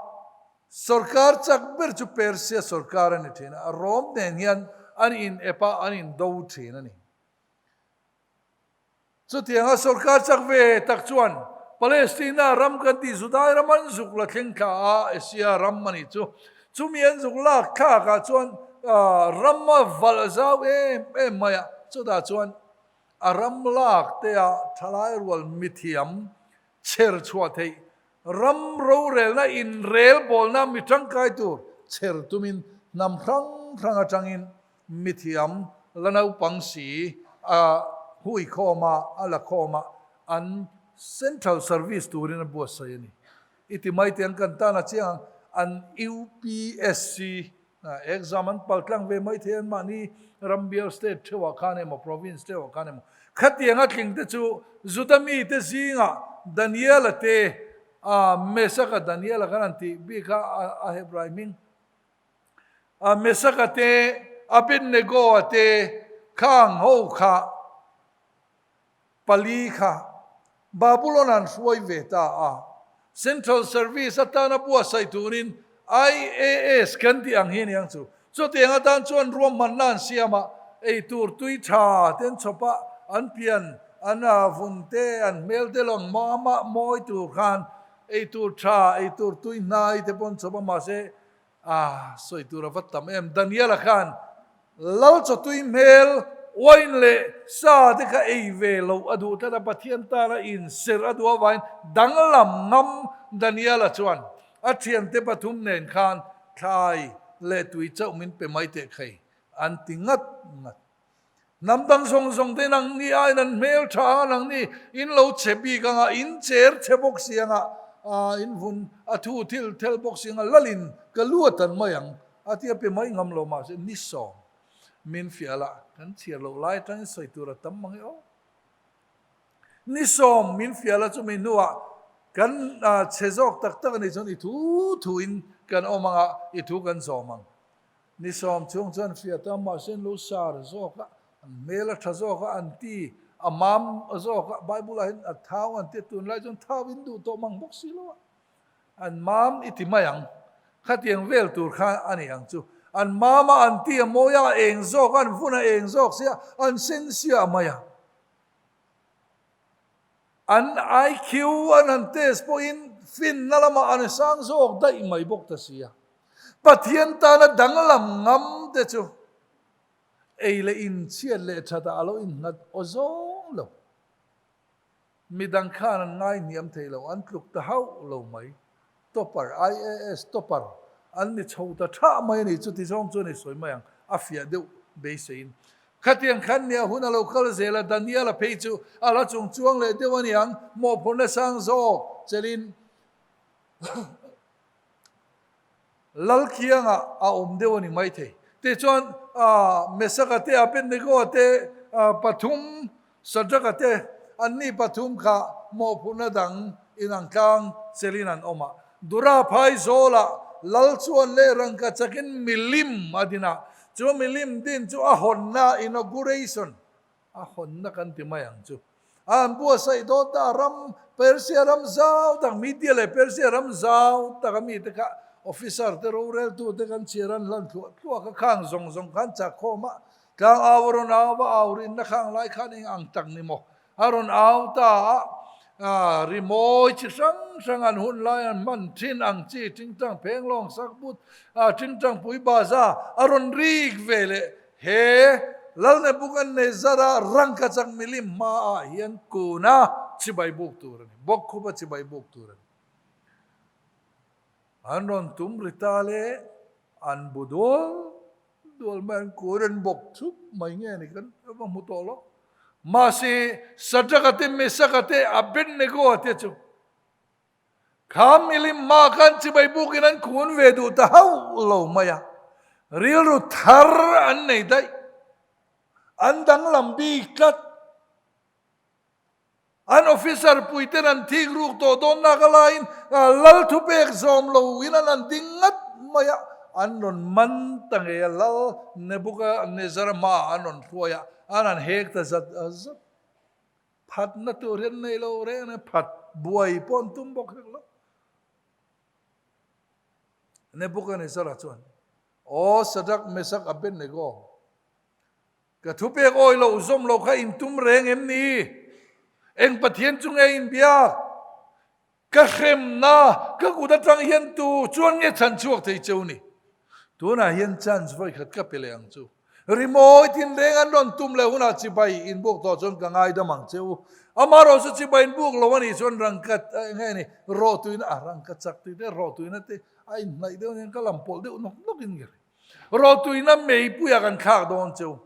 sorkar chak ber chu Persia sorkar a ni thin a, Rom nen hian an in ep a, an in do thin a ni. Chutianga sorkar chak ve tak chuan Palestina ram kan tih Judai ram an zuk la thleng thla a, Asia ram a nih chu. Chumi an zuk lak thlakah chuan ram a valh zau em em mai a, chutah chuan a ram lak te ah thalai rual mithiam chher chhuah theih Ram rorelna inrelbawlna mi tangkai tur chher tumin hnam hrang hrang atangin mithiam la naupang si a hui khawm a, a la khawm a, an Central Service turin a buatsaih a ni. I ti mai te ang kan tan a chiang ang, an UPSC exam an pal tlang ve mai thei an mahni ram bial state theuhah khan emaw province theuhah khan emaw khatianga tling te chu Juda mite zingah Daniela te a Mesaka Daniela khan an tih bik a a Hebrai hming a Mesaka te Abednego-a te khang ho kha Pali kha Babulon an hruai ve ta a, Central Service atana buatsaih turin IAS kan tih ang hi a ni ang chu. Chutiang atan chuan ruahmanna an siam a, eitur tui tha te an chhawp a, an pian, an vun te, an hmel te lawng mama mawi tur khan eitur tha, eitur tui hnai te pawh an chhawp a, mahse. A sawi tur a va tam em. Daniela khan Lal chawtui hmel, wine leh sa te kha ei ve loh a duh tlat a, Pathian tana inserh a duh avangin danglam ngam Daniela chuan a thiante pathum nen khan thlai leh tui chauh min pe mai teh khai an ti ngat ngat. Hnam dang zawng zawng te nang ni aiin an hmel tha anga nang ni in lo che bik anga in cher che bawk si anga in vun a thu thil thel bawk si anga lalin ka lu a tan mai ang a tia pe mai ngam lo mahse ni sawm min fiah la kan chhiar loh lai atangin sawi tur a tam mang e aw. Ni sawm min fiah la chumi hnuah kan che zawk tak tak a nih chuan i thu thuin kan awm anga i thu kan zawm ang. Ni sawm chhung chuan fiah ta mahse an lo sar zawk a, an hmel a tha zawk a, an ti a mam zawk a, Bible ah hian a thau an ti a, tunlai chuan thau in duh tawh mang bawk si lo a, an mam i ti mai ang, khatiang vel tur kha a ni ang chu, an mam a, an ti a mawi a, a eng zawk a, an vun a eng zawk sia, an sen sia a mai a. An IQ an han test pawhin finna lamah an sang zawk daih mai bawk ta si a. Pathian tana danglam ngam te chu ei leh inchhiat leh thatah a lo innghat aw zawng lo. Midang khan an ngai hniam thei lo, an tluk ta hauh lo mai. Topper, IAS topper an ni chho ta tha mai a ni, chuti zawng chuan i sawi mai ang, a fiah deuh beiseiin. Khatiang khan nia hun a lo kal zel a, Daniel-a phei chu a la chung chuang leh deuh a niang, mawhphurhna sang zawk chelin Lalkhianga a awm deuh a ni maithei. Tichuan, Mesaka te, Abednego te, pathum, Shadraka te, anni pathum kha mawhphurhna dang inang tlang chelin an awm a. Dura phai zawlah Lal chuan leh rangka chakin milim a din a, chu milim din chu a hawnna, inauguration, A hawnna kan ti mai ang chu. A an buatsaih dawn ta a ram, Persia ram zau tak, Media leh Persia ram zau tak a mite kha officer te roreltu te kan chhiar an hlan thluah thluah kha khang zawng zawng khan chak khawm a, tlang au a rawn au a, au rinna khang lai khan eng ang tak ni maw? A rawn au ta a, rimawi chi hrang hrang an hun lai an hman thin ang chi tingtang phenglawng sakbut, tingtang pui baza a rawn rik ve leh He Lal Nebuchadnezzar-a rangkachak milim hmaah hian kuna chibai buk tur a ni, bawkkhupa chibai buk tur a ni. An rawn tum ri ta le, an bu dual dual mai, an kur an bawk thup mai nge ni kan va hmu tawh lo. Mahse, Shadrach-a te, Meshach-a te, Abednego-a te chu Kha milim hma khan chibai bukin an kun ve duh ta hauh lo mai a, rilru thar an nei daih. An danglam bik tlat. An officer puiten an thik ruk tawh dawn nak a laiin lal thupek zawm lo in an han ding ngat mai a, an rawn man ta ngei a, lal Nebuchadnezzar hmaah an rawn hruai a, an han hek ta zat zat. Phatna tur hian nei lo reng reng, phat buai pawh an tum bawk hek lo. Nebuchadnezzar chuan, Aw Shadrach, Meshach, Abednego, ka thupek awi loh zawm lo kha in tum reng em ni? Eng Pathian chu nge in biak? Ka hremna ka kut atang hian tu chuan nge chhan chhuak thei cheu ni? Tunah hian chance vawikhat ka pe leh ang chu. Rimawi tinreng an rawn tum leh hunah chibai inbuk tawh chuan ka ngaidam ang che u. Amaherawh chu chibai inbuk lo a nih chuan rangka eng nge ni rawhtuina a rangka chak tih te rawhtuina te a inhnaih deuh nen ka lam pawlh deuh nawk nawk in ka ring. Rawhtuina meipuiah kan thlak dawn cheu.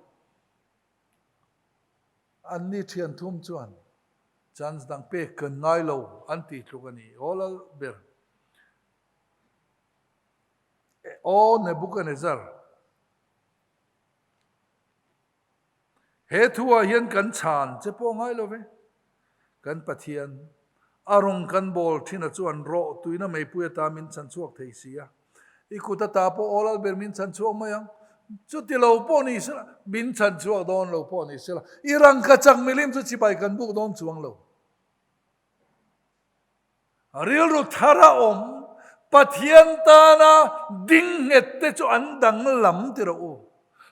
Anni thian thum chuan chance dang pek kan ngai lo an tih tluk a ni. Aw lal ber. Aw Nebuchadnezzar. He thuah hian kan chhan che pawh ngai lo ve. Kan Pathian, a rawng kan bawl thin a chuan rawh tuina meipui ata min chhan chhuak thei si a. I kut ata pawh aw lal ber min chhan chhuak mai ang. Chuti lo pawh ni sela, min chhan chhuak dawn lo pawh ni sela, i rangka chak milim chu chibai kan buk dawn chuang lo. Rilru thar a awm, Pathian tana ding nghet te chu an danglam ti rawh u.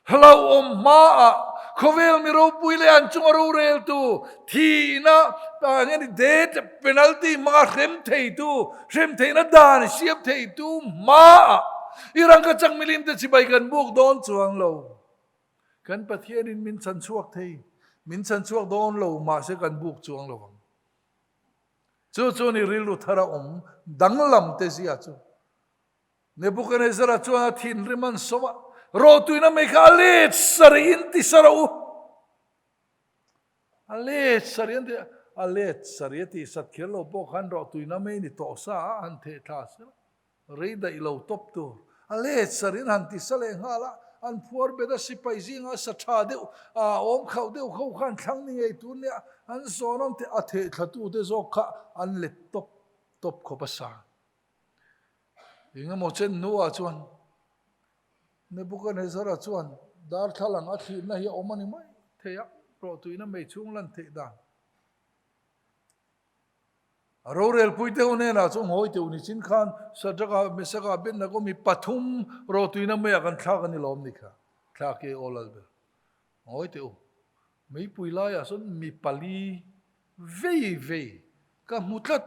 Hlauhawm hmaah khawvel mi ropui leh an chunga roreltu thihna eng nge ni death penalty hmanga hrem theitu, hrem theihna dan siam theitu hmaah. I rangkachak milim te chibai kan buk dawn chuang lo. Kan Pathianin min chhan chhuak thei, min chhan chhuak dawn lo mahse kan buk chuang lo ang. Chu chu ni rilru thar a awm danglam te zia chu. Nebuchadnezzar-a chuan a thinrim an sawm a, Rawtuina mei kha a let sarih in ti sa rawh u. A let sarih an ti a, a let sarih a tih sat kher lo pawh khan rawhtuina mei ni tawh sa a han theh thla sela. Rei daih lo tawp tur. A let sarih an han ti sa leh nghal a, an phuar bet a sipai zingah sa tha deuh a awm khauh deuh kho khan thlang ni ngei tur nia an zawn awm teh a theh thla tu te zawk kha an let tawp tawp khawp a sa. Engemaw chen hnuah chuan Nebuchadnezzar-a chuan darthlalang a thlirna hi a awm a ni mai thei a, rawhtuina mei chhung lan theih dan. A rorelpui deuh hnenah chuan hawi teuh ni chin khan Shadrach-a, Meshach-a, Abednego mi pathum rawhtuina meiah kan thlak a ni lawm ni kha, thlak i aw lal ber. Hawi teh u, meipui laiah sawn mi pali vei vei ka hmu tlat.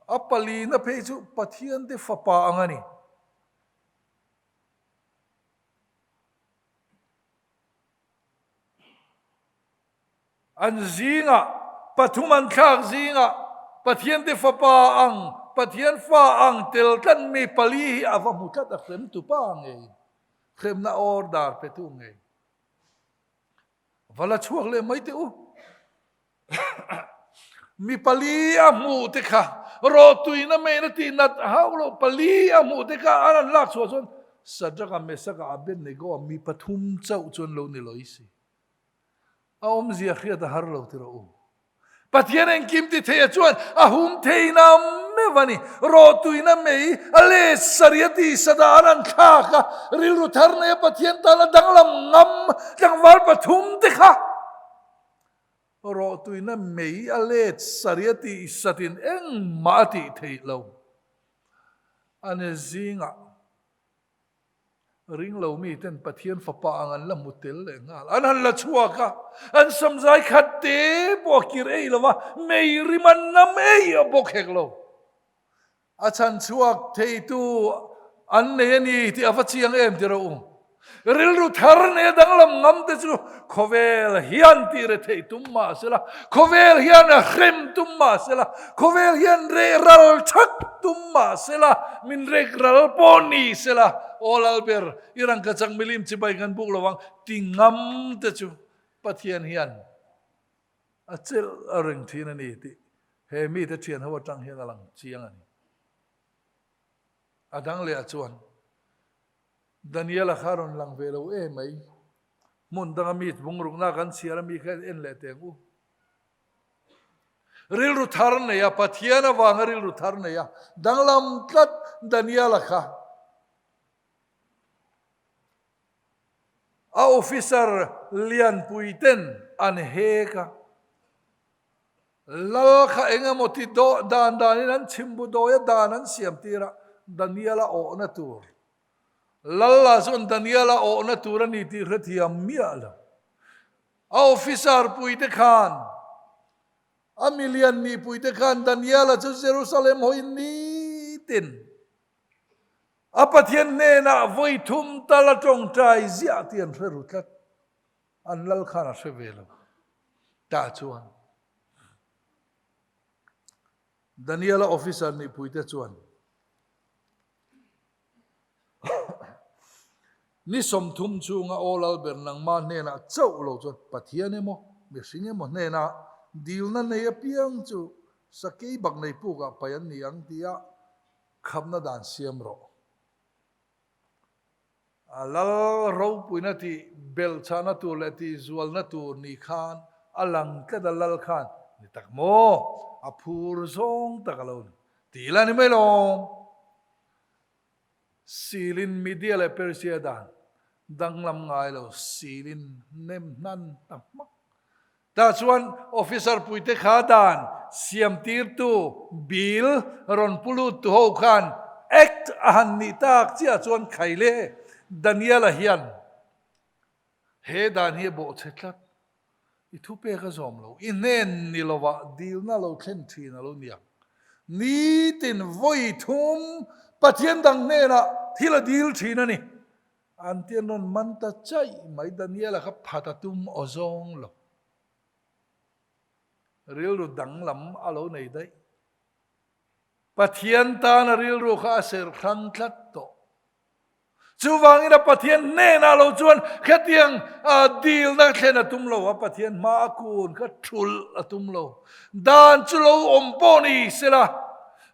A palina phei chu Pathian te fapa ang a ni. An zingah, pathum an thlak zingah Pathian te fapa ang, Pathian fa ang tel tlat mi pali hi a va hmu tlat a hrem tu pa ngei, hremna order pe tu ngei. Va la chhuak leh mai teh u. Mi pali a hmuh te kha rawhtuina meiin a tih nat hauh loh pali a hmuh te kha an han lak chhuah chuan Sadraka, Mesaka, Abednego a mi pathum chauh chuan lo ni lo i si. A awmzia hriat a har lo ti rawh u. Pathian engkim ti theia chuan a hum thei na meuh a ni. Rawhtuina mei a let sarih a tih sada an han thlak a, rilru thar nei a Pathian tan a danglam ngam tlangval pathum te kha rawhtuina mei a let sarih a tih satin engmah a tih theih lo. A ni zingah. Ring lo mi ten Pathian fapa ang an la hmu tel leh nghal. An han la chhuak a, an samzai khat te pawh a kir ei lo va, mei rim an nam ei a bawk hek lo. A chhan chhuak theitu an nei a ni tih a va chiang em ti rawh u. Rilru thar nei a danglam ngam te chu khawvel hian tih re theih tum mah sela, khawvel hian a hrem tum mah sela, khawvel hian reh ral thak tum mah sela, min rek ral pawh ni sela, aw Lalber, i rangkachak milim chibai kan buk lo ang ti ngam te chu Pathian hian a chelh a reng thin a ni tih he mite thian ho atang hian a lang chiang a ni. A dang leh ah chuan Daniel-a kha rawn lang ve lo e mai. Hmun danga mi bungrukna kan chhiar a mi kha en leh teh ang u. Rilru thar nei a, Pathian avanga rilru thar nei a, danglam tlat Daniel-a kha. A officer lianpui ten an hek a. Lal kha eng emaw ti dan danin an chhimbu dawi a dan an siam tir a, Daniel-a awhna tur. Lal lah chuan Daniel-a awhna tur a ni tih hrethiam miah lo. A officer puite khan, a milian nihpuite khan Daniel-a chu Jerusalem hawiin nitin a Pathian hnenah vawi thum tal a tawngtai ziah tih an hre ru tlat. An lal khan a hre ve lo. Tah chuan Daniel-a officer nihpuite chuan Ni 30 chhunga aw lalber nangmah hnenah chauh lo chuan Pathian emaw, mihring emaw hnenah dilna nei apiang chu sakei bak nei pukah pai an ni ang tia khapna dan siam rawh. A lal ropuina tih belhchhahna tur leh tihzualna tur ni khan a lang tlat a lal khan ni tak maw? A phur zawng tak a lo ni. Tih la ni mai lawm. Silin Media leh Persia dan danglam ngai lo silin nem hnan ta hmak. Tah chuan officer puite kha dan siamtirtu bill rawn pu lut tu ho khan act a han nih tak chiah chuan Khaile Daniel-a hian he dan hi a bawhchhe tlat. I thupek a zawm lo. I hnen ni lovah dilna lo thlen thin a lo niang. Nitin vawi thum Pathian dang hnenah thil a dil thin a ni. An ti an rawn man ta chaih mai, Daniela kha phat a tum aw zawng lo. Rilru danglam a lo nei daih. Pathian tana rilru kha a serh hrang tlat tawh. Chuvangin a Pathian hnenah lo chuan khatiang dilna thlen a tum lo, a Pathian hma a kun kha thulh a tum lo. Dan chu lo awm pawh ni sela,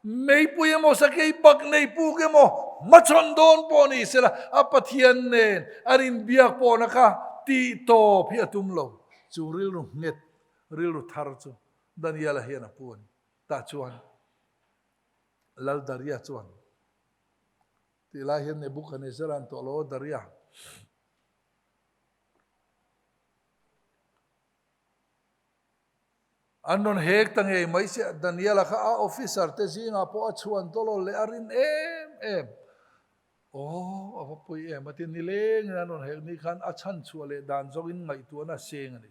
meipui emaw sakei bak nei puk emaw hmachhawn dawn pawh ni sela, a Pathian nen an inbiak pawhna kha tih tawp hi a tum lo. Chu rilru nghet, rilru thar chu Daniela hian a pu a ni. Tah chuan Lal Daria chuan tih lai hian Nebuchadnezzar an tawh lo a Daria. An rawn hek ta ngei mai sia Daniela kha a officer te zingah pawh a chhuan tawlawl leh a rin em em. Aw a va pawi em a ti nilengin an rawn hek ni khan a chhan chhuah leh dan zawngin ngaihtuahna a seng a ni.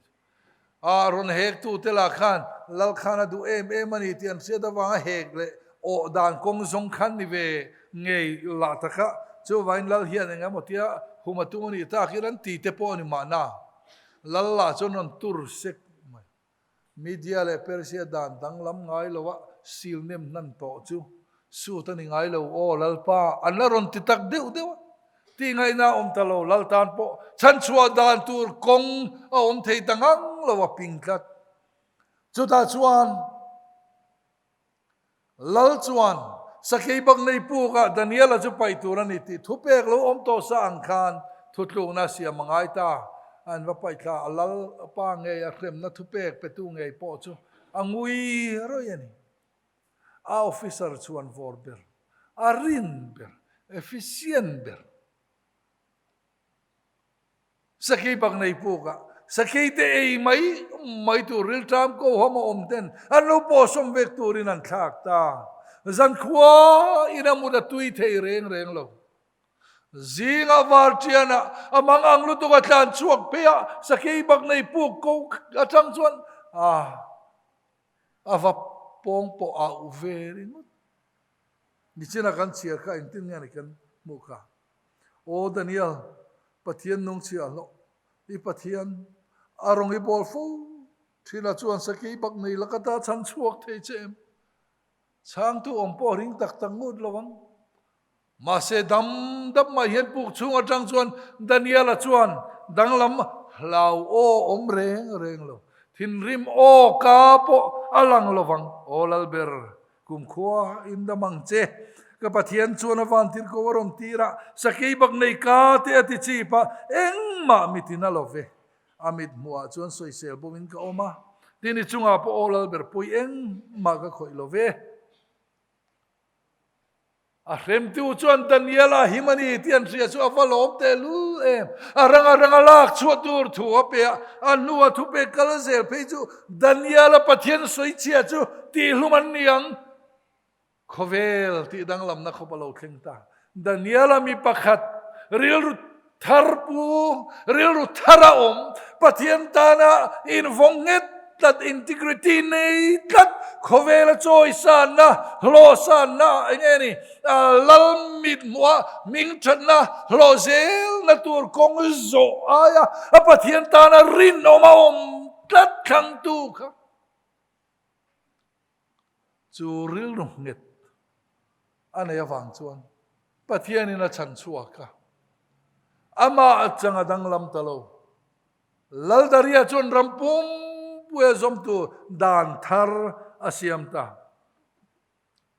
A rawn hektute lah khan Lal khan a duh em em a ni tih an hriat avanga hek leh awh dan kawng zawng khan ni ve ngei lah tak a, chuvangin Lal hian eng emaw tia hum a tum a nih takin an ti te pawh a ni mahna. Lal lah chuan rawn tur sek mai. Media leh Persia dan danglam ngai lo a sil nem hnan tawh chu suit a ni ngai lo aw Lalpa an la rawn ti tak deuh deuh a tih ngaihna a awm ta lo Lal tan pawh chhanchhuah dan tur kawng a awm thei ta ngang lo a ping tlat. Chutah chuan Lal chuan sakei bak nei pukah Daniela chu paih tur a ni tih thupek lo awm tawh sa ang khan thutlukna a siam a ngai ta. An va paih thla a, Lal pa ngei a hremna thupek petu ngei pawh chu a ngui rawih a ni. A officer chuan vawr ber, a rin ber, efficient ber. Sakei bak nei puk a, sakei te ei mai mai tur rilṭam ko hawm a awm ten an lo pawhsawm vek turin an thlak ta. Zankhua in a mut a tui thei reng reng lo. Zinga varṭian ah a mang ang lutuk a tlan chhuak phei a, sakei bak nei puk ko aṭang chuan a a va pawng pawh a uh ve ringawt. Nichina kan chhiar kha engtin nge ni kan hmuh kha? Aw Daniel, Pathian nung chhiah hlawh, i Pathian a rawng i bawl fo thin a chuan sakei bak nei laka ta chhan chhuak thei che em? Chhangtu awm pawh ring tak tak ngut lo ang. Mahse dam dam mai hian puk chhung atang chuan Daniel-a chuan danglam hlau aw awm reng reng lo, thinrim aw ka pawh a lang lo vang. Aw Lalber, Kumkhua in dam ang che. Ka Pathian chuan a vantir ko a rawn tir a, sakei bak nei ka te a ti chip a, engmah mit in a lo ve. A mit hmuhah chuan sawisel bawmin ka awm a, tin i chungah pawh aw lalber pui engmah ka khawih lo ve. A hremtu chuan Daniela him a ni tih an hria chu a va lawm tehlul em. A ranga ranga lak chhuah tur thu a pe a, a hnua thupek kal zel phei chu Daniela Pathian sawichhia chu tihhlum an ni ang. Khawvel tih danglamna khawp a lo thleng ta. Daniela mi pakhat rilru Thar pu, rilru thar a awm, Pathian tana invawng nghet tlat, integrity nei tlat, khawvela chawi sanna, hlawh sanna eng nge ni, lal mit hmuha hming thatna, hlawh zelna tur kawng zawh aia a Pathian tana rinawm a awm tlat thlangtu kha chu rilru nghet a nei avang chuan Pathianin a chhan chhuak a, amah atang a danglam ta lo. Laldaria chuan ram pumpuia zawm tur dan thar a siam ta.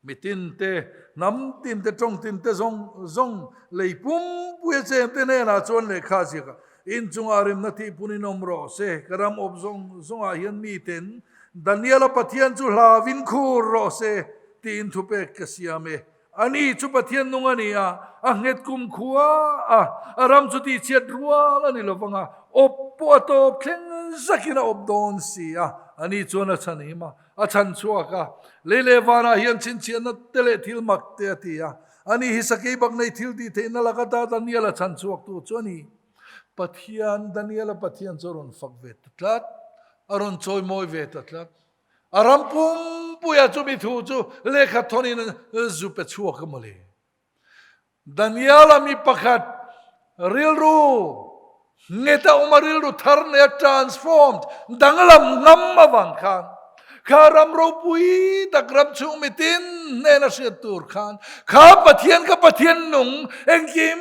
Mi tinte, hnam tinte, tawng tinte zawng zawng lei pumpuia chengte hnenah chuan lehkha a ziak a, Inchungah rimna tihpunin awm rawh se, ka ram awp zawng zawngah hian miten Daniela Pathian chu hlauin khur rawh se tiin thupek ka siam e. Ani chu Pathian nung a ni a, a nghet kum khua a, a ram chu tihchhiat rual a ni lo vang a, awp pawh a tawp thleng zakin a awp dawn si a, ani chuan a chhan him a, a chhan chhuak a. Lei leh vanah hian chhinchhiahna te leh thil mak te a ti a, ani hi sakei bak nei thil tih theihna laka ta Daniel a chhan chhuaktu chu a ni. Pathian, Daniel-a Pathian chu a rawn fak ve ta tlat, a rawn chawimawi ve ta tlat. A ram pumpuia chumi thu chu lehkha thawnin zu pe chhuak a mawle. Daniela mi pakhat rilru nghet a awm a, rilru thar nei a transformed, danglam ngam avang khan kha ram ropui tak ram chhung mitin hnena hriat tur khan kha Pathian kha Pathian nung engkim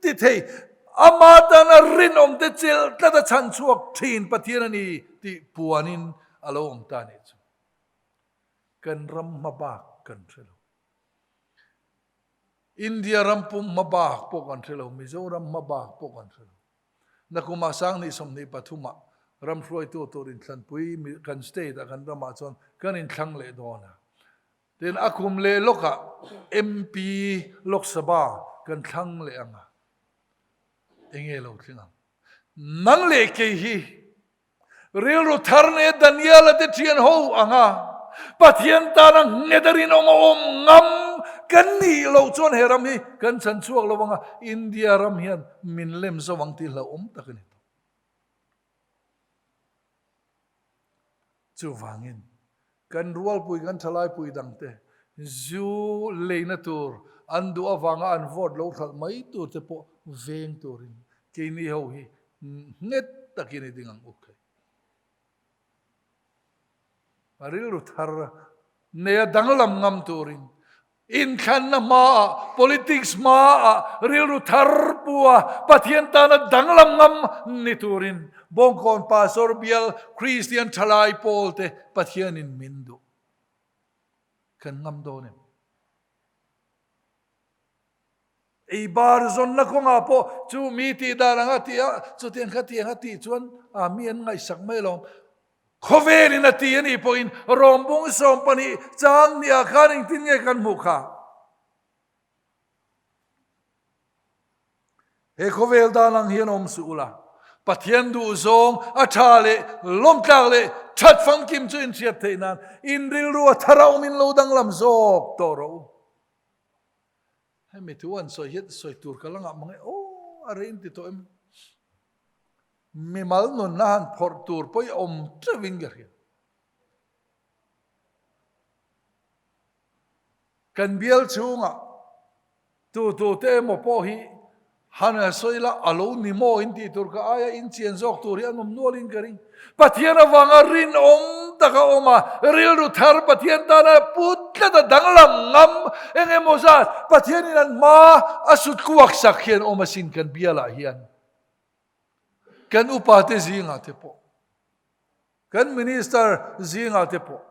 ti thei ama tana rinawm te chelh tlat a chhan chhuak thin Pathian a ni tih puanin a lo awm ta nih chu. Kan ram hma bak kan hre lo. India ram pum hma bak pawh kan hre lo, Mizoram hma bak pawh kan hre lo. Nakuma sang 23 ah ram hruaitu tur inthlanpui kan state ah kan ramah chuan kan inthlang leh dawn a. Tin, a kum leh lawkah MP Lok Sabha kan thlang leh ang a. Enge lo tling ang? Nang leh kei hi Rilru thar nge Daniela te thian ho ang a, Pathian tana nghet a rinawm a awm ngam kan nih loh chuan he ram hi kan chan chhuak lo ang a, India ram hian min lem zo ang tih hlauhawm tak a ni tawh. Chuvangin kan rualpui kan thalaipui dangte zu leina tur an duh avanga an vote lo hralh mai tur te pawh veng turin keini ho hi nghet takin i ding ang u khai. A rilru thar neia danglam ngam turin inthlanna hmaah, politics hmaah rilru thar pua Pathian tana danglam ngam ni turin Bawngkawn Pastor Bial Kristian Thalai Pawlte Pathianin min duh. Kan ngam dawn em? Ei bar zawnna kawngah pawh chu mi tih dan anga tih a, chutiang kha tiang a tih chuan a mi an ngaihsak mai alawm. Khawvelin a ti a nih pawhin Rawmbung 12 chang nia khan engtin nge kan hmuh kha? He khawvel dan ang hian awm suh ula, Pathian duh zawng a tha leh lawmtlak leh that famkim chu inhriat theih nan in rilru a thar a awmin lo danglam zawk tawh rawh u. Hemi thu an sawi hian sawi tur ka la ngah mang e, aw a rei in ti tawh em? Mimal nunna han phawrh tur pawh i awm teuhin ka hria. Kan bial chhungah tu tu te emaw pawh hi Han a sawi la, a lo ni maw in tih tur ka aia in chian zawk tur hi an awm nualin ka ring. Pathian avanga rinawm tak a awm a, rilru thar Pathian tana put tlat a danglam ngam eng emaw zat Pathianin an hma a sut kuak sak hian awm asin kan bialah hian kan upa te zingah te pawh kan minister zingah te pawh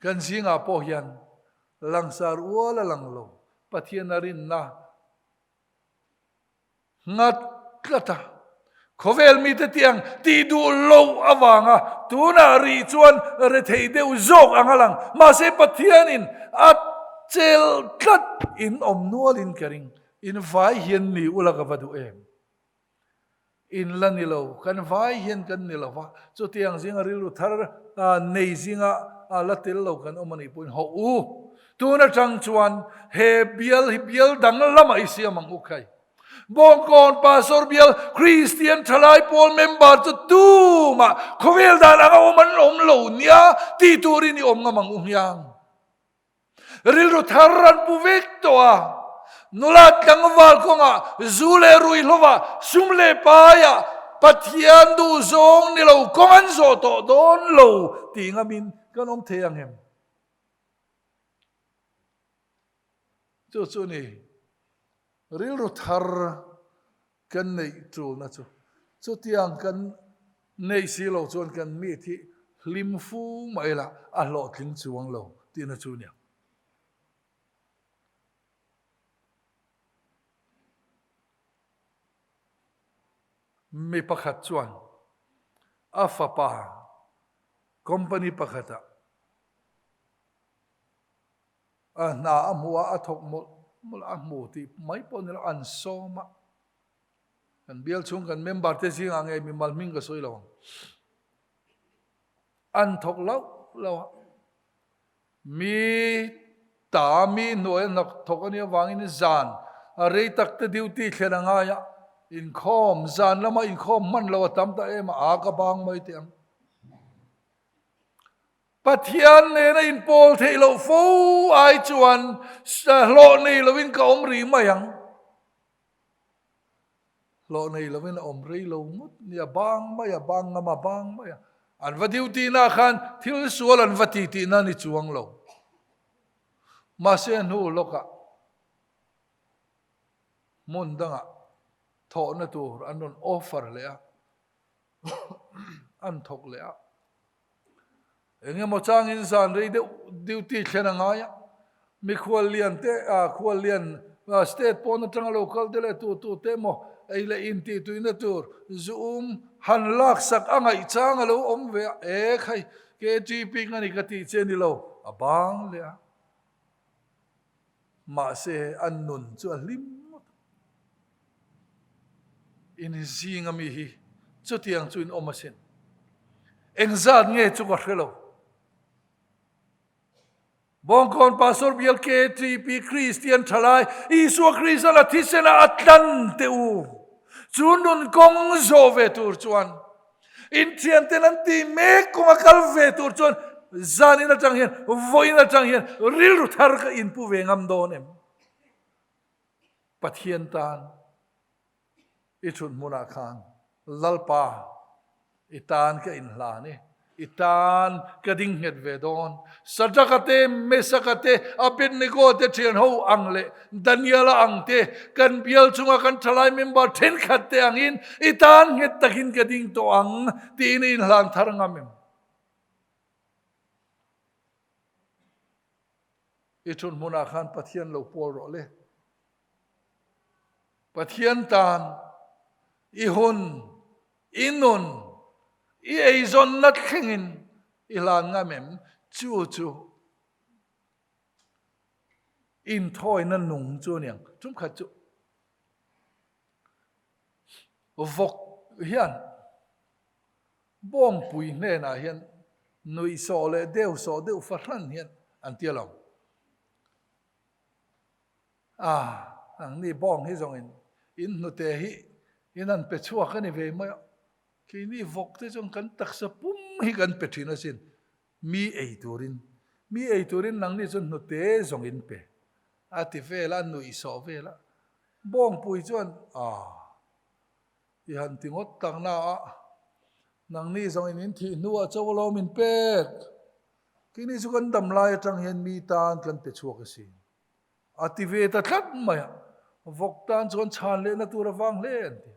Kan zingah pawh hian langsar ual a lang lo, Pathian a rinna nghat tlat a. Khawvel mite tiang tih duh loh avanga tunah rih chuan rethei deuh zawk ang a lang. Mahse Pathianin a chelh tlat in awm nualin ka ring. In vai hian ni ula ka va duh em? In la ni lo, kan vai hian kan ni lo va, chutiang zinga rilru thar nei zinga la tel lo kan awm a nih pawhin hawh u. Tun atang chuan he bial hi bial dang lamah i siam ang u khai. Bawngkawn Pastor bial Kristian Thalai Pawl member chu tumah khawvel dan anga awm an awm lo nia tih turin i awm ngam ang u hmiang. Rilru thar an pu vek tawh a, nula tlangval kawngah zu leh ruihhlovah sum leh paiah Pathian duh zawng ni lo kawng an zawh tawh dawn lo tih ngamin kan awm thei ang em? Chu chu ni rilru thar kan neih tulna chu. Chutiang kan neih si lo chuan kan mi thi hlim fu mai la a hlawhtling chuang lo tihna chu nia. Mi pakhat chuan a fapa company pakhatah A hna a hmu a, a thawk mawlh mawlh a, a hmu tih mai pawh ni lo, an sawm a. Kan bial chhung kan member te zingah nge mimal hming ka sawi lo ang. An thawk loh loh a. Mi ta mi hnuai a hna thawk a nih avangin zan a rei tak te duty thlen a ngai a, inkhawm zan lama inkhawm hman lo a tam ta em a, a ka bang mai teh ang. Pathian nena inpawl theih loh fo ai chuan hlawh nei lovin ka awm rih mai ang. Hlawh nei lovin a awm rei lo ngawt nia, bang mai a, bang ngam a, bang mai a. An va duty na khan thil sual an va ti tihna ni chuang lo. Mahse hnu lawkah hmun dangah thawhna tur an rawn offer leh a, an thawk leh a. Eng emaw changin zan rei deuh duty thlen a ngai a, mikhual lian te, khual lian state pawn atanga lo kal te leh tu tu te emaw ei leh in tih tuina tur zu um han laksak a ngaih chang a lo awm ve a, e khai KTP nga ni ka tih che ni lo, a bang leh a. Mahse an nun chu a hlim ngawt a. In zing ami hi chutiang chu in awm asin. Engzat nge chu ka hre lo. Bawngkawn Pastor Bial KTP Kristian Thalai Isua Krista la thisena a tlan teh u. Chu nun kawng zawh ve tur chuan Inthianten an tih mek kawng a kal ve tur chuan zanin atang hian vawiin atang hian rilru thar ka inpu ve ngam dawn em? Pathian tan i thut hmunah khan Lalpa i tan ka inhlan i. I tan ka ding nghet ve dawn. Sadraka te, Mesaka te, Abednego te thian ho ang leh Daniela ang te, kan bial chunga kan thalai member thenkhat te angin i tan nghet takin ka ding tawh ang tiin i inhlan thar ngam em? I thun hmunah khan Pathian lo pawl rawh le. Pathian tan i hun I nun, i eizawnna thlengin i hlan ngam em? Chu chu inthawina nung chu a ni ang. Tumkhat chu vawk hian bawngpui hnenah hian nuihsawh leh deuhsawh deuh fahran hian an ti alawm. A, nangni bawng hi zawngin in hnute hi in han pe chhuak a ni ve mai a, keini vawk te chuan kan taksa pum hi kan pe thin asin, mi ei turin, mi ei turin nangni chuan hnute zawng in pe a ti vel a, a nuih sawh vel a, bawngpui chuan a, i han ti ngawt tak na a, nangni zawngin in thih hnuah chaw alawm in pek, keini chu kan dam lai atang hian mi tan kan pe chhuak asin. A ti ve ta tlat mai a, vawk tan chuan chhan lehna tur a vang hle an ti.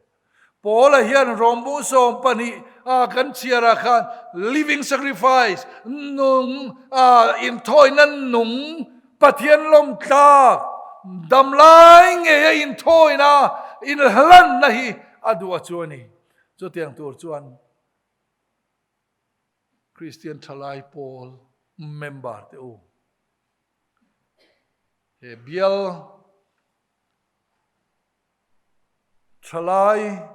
Paula hian Rawmbu 12 a kan chhiarah khan living sacrifice, nung, inthawina nung, Pathian lawmtlak, damlai ngeia inthawina, inhlanna hi a duh a chu a ni. Chutiang tur chuan Kristian thalai pawl member te u. He bial thalai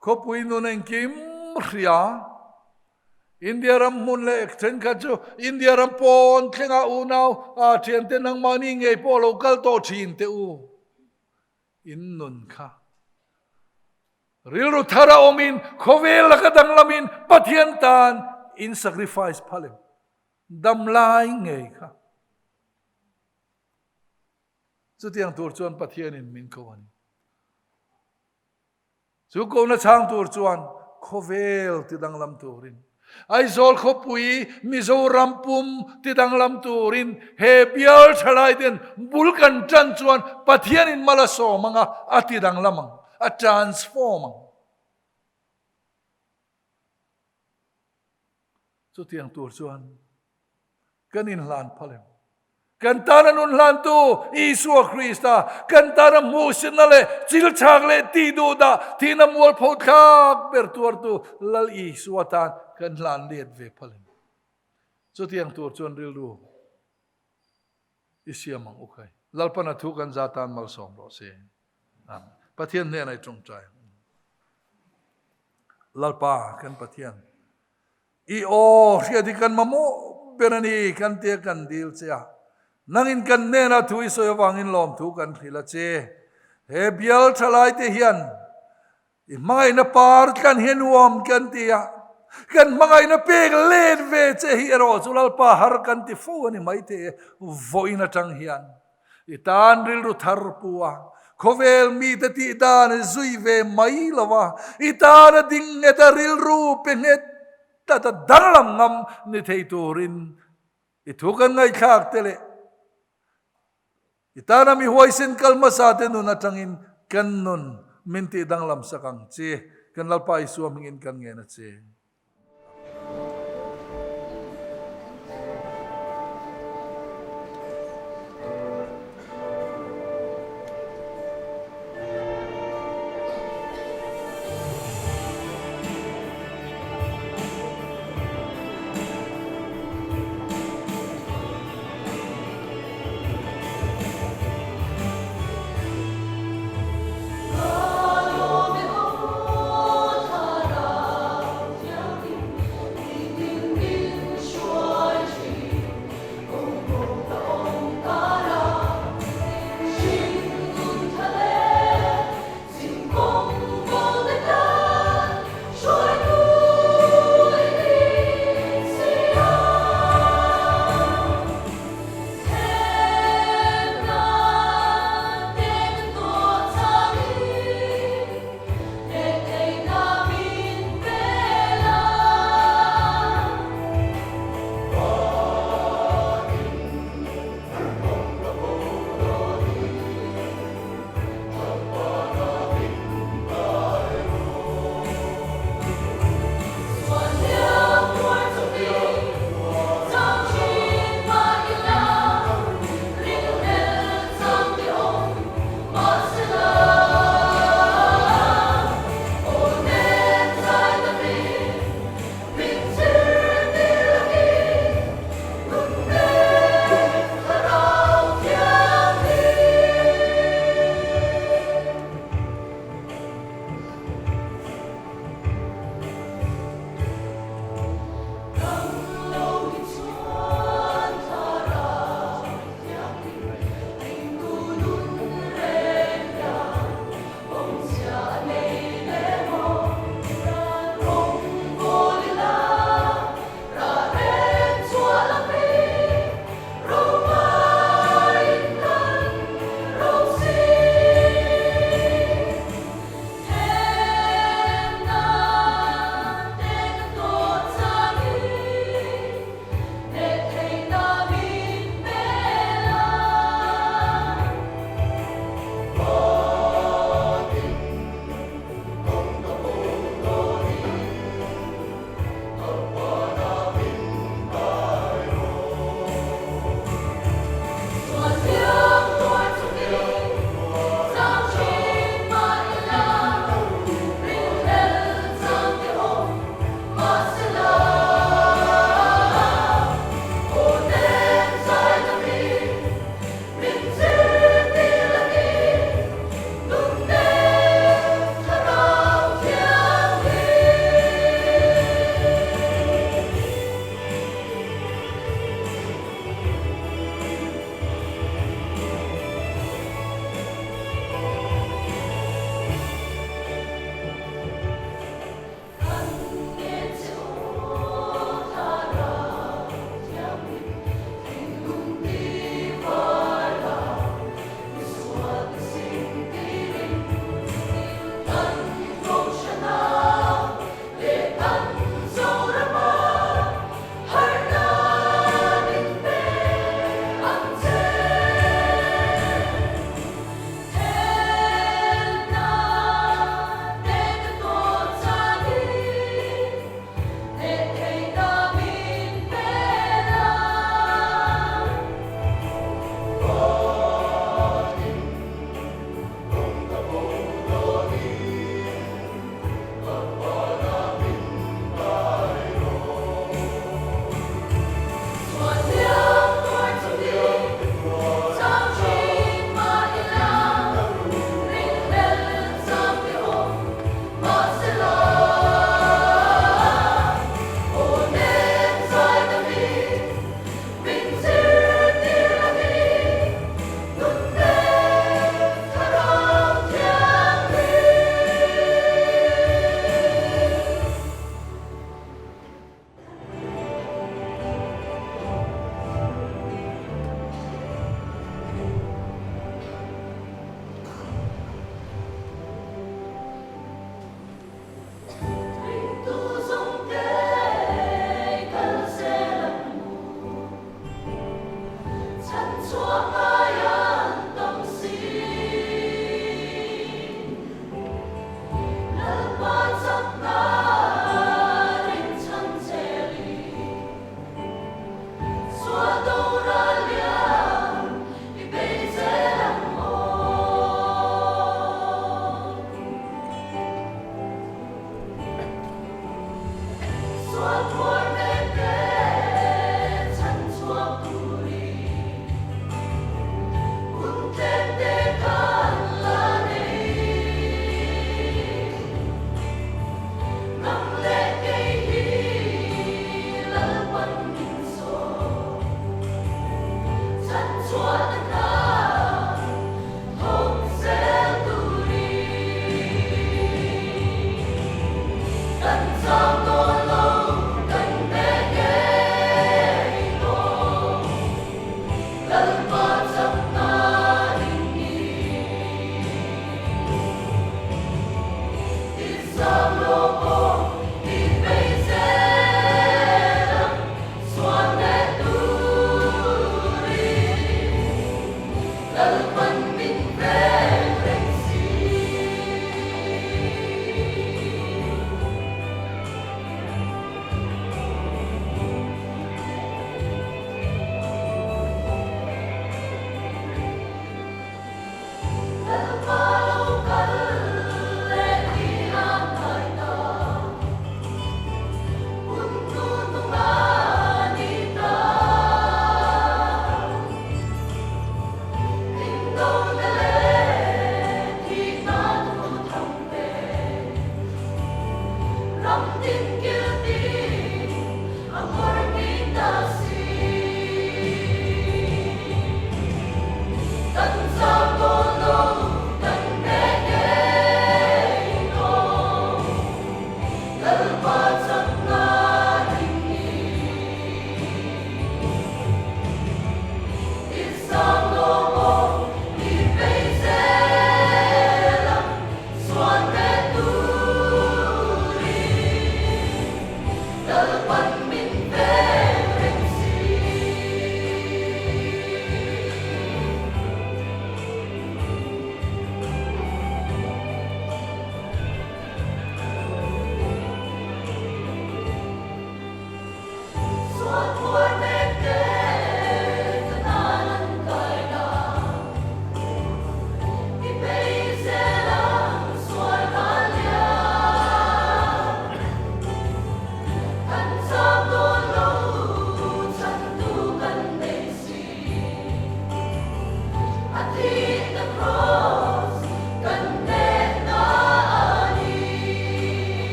khawpui nun engkim hria India ram hmun leh thenkhat chu India ram pawn thlenga unau a thiante nangmahni ngei pawh lo kal tawh thin teh u. In nun kha rilru thar a awmin khawvel laka danglamin Pathian tan in sacrifice phal em? Dam lai ngei kha. Chutiang tur chuan Pathianin min ko a ni. Chu kona chhang tur chuan khawvel ti danglam turin, Aizawl khawpui Mizoram pum ti danglam turin he bial thalai ten bul kan tan chuan Pathianin mal a sawm ang a, a ti danglam ang, a transform ang. Chutiang tur chuan kan inhlan phal em? Kan tana nun hlantu Isua Krista, kan tana hmuhsitna leh chilchak leh tih duh dah thihna mualpho thlak ber tuartu Lal Isua tan kan hlan let ve phal em? Chutiang tur chuan rilru i siam ang u khai. Lalpana thu kan za tan malsawm rawh se. Amen. Pathian hnenah i tawngtai ang. Lalpa kan Pathian, i aw hriat hi kan mamawh ber a ni, kan tia kan dil che a. Nangin kan hnenah thu i sawi avangin lawmthu kan hrilh a che. He bial thalai te hian i hmangaihna par tlan hi a nuam kan ti a. Kan hmangaihna pek let ve che hi erawh chu Lalpa har kan ti fo a ni maithei e, vawiin atang hian i tan rilru thar pu a, khawvel mite tih dan zui ve mai lo a, i tan a ding nghet a rilru pe nghet tlat a danglam ngam ni thei turin i thu kan ngaihthlak te leh I tana mi huaisen kal hmasa te nun atangin kan nun min tih danglam sak ang che. Kan Lalpa Isua hmingin kan ngen a che.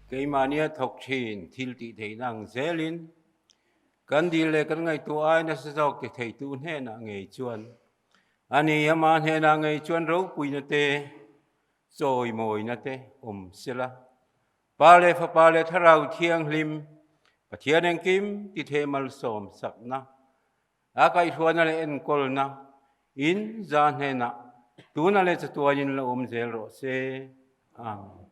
Keimahnia thawk thin thil tih theihna ang zelin kan dil leh kan ngaihtuah ai nasa zawk ti theitu hnenah ngei chuan a ni, amah hnenah ngei chuan ropuina te, chawimawina te awm sela. Pa leh Fapa leh Thlarau Thianghlim, Pathian engkim ti thei malsawm sakna, a kaihhruaina leh enkawlna in za hnenah tuna leh chatuanin la awm zel rawh se. Amen.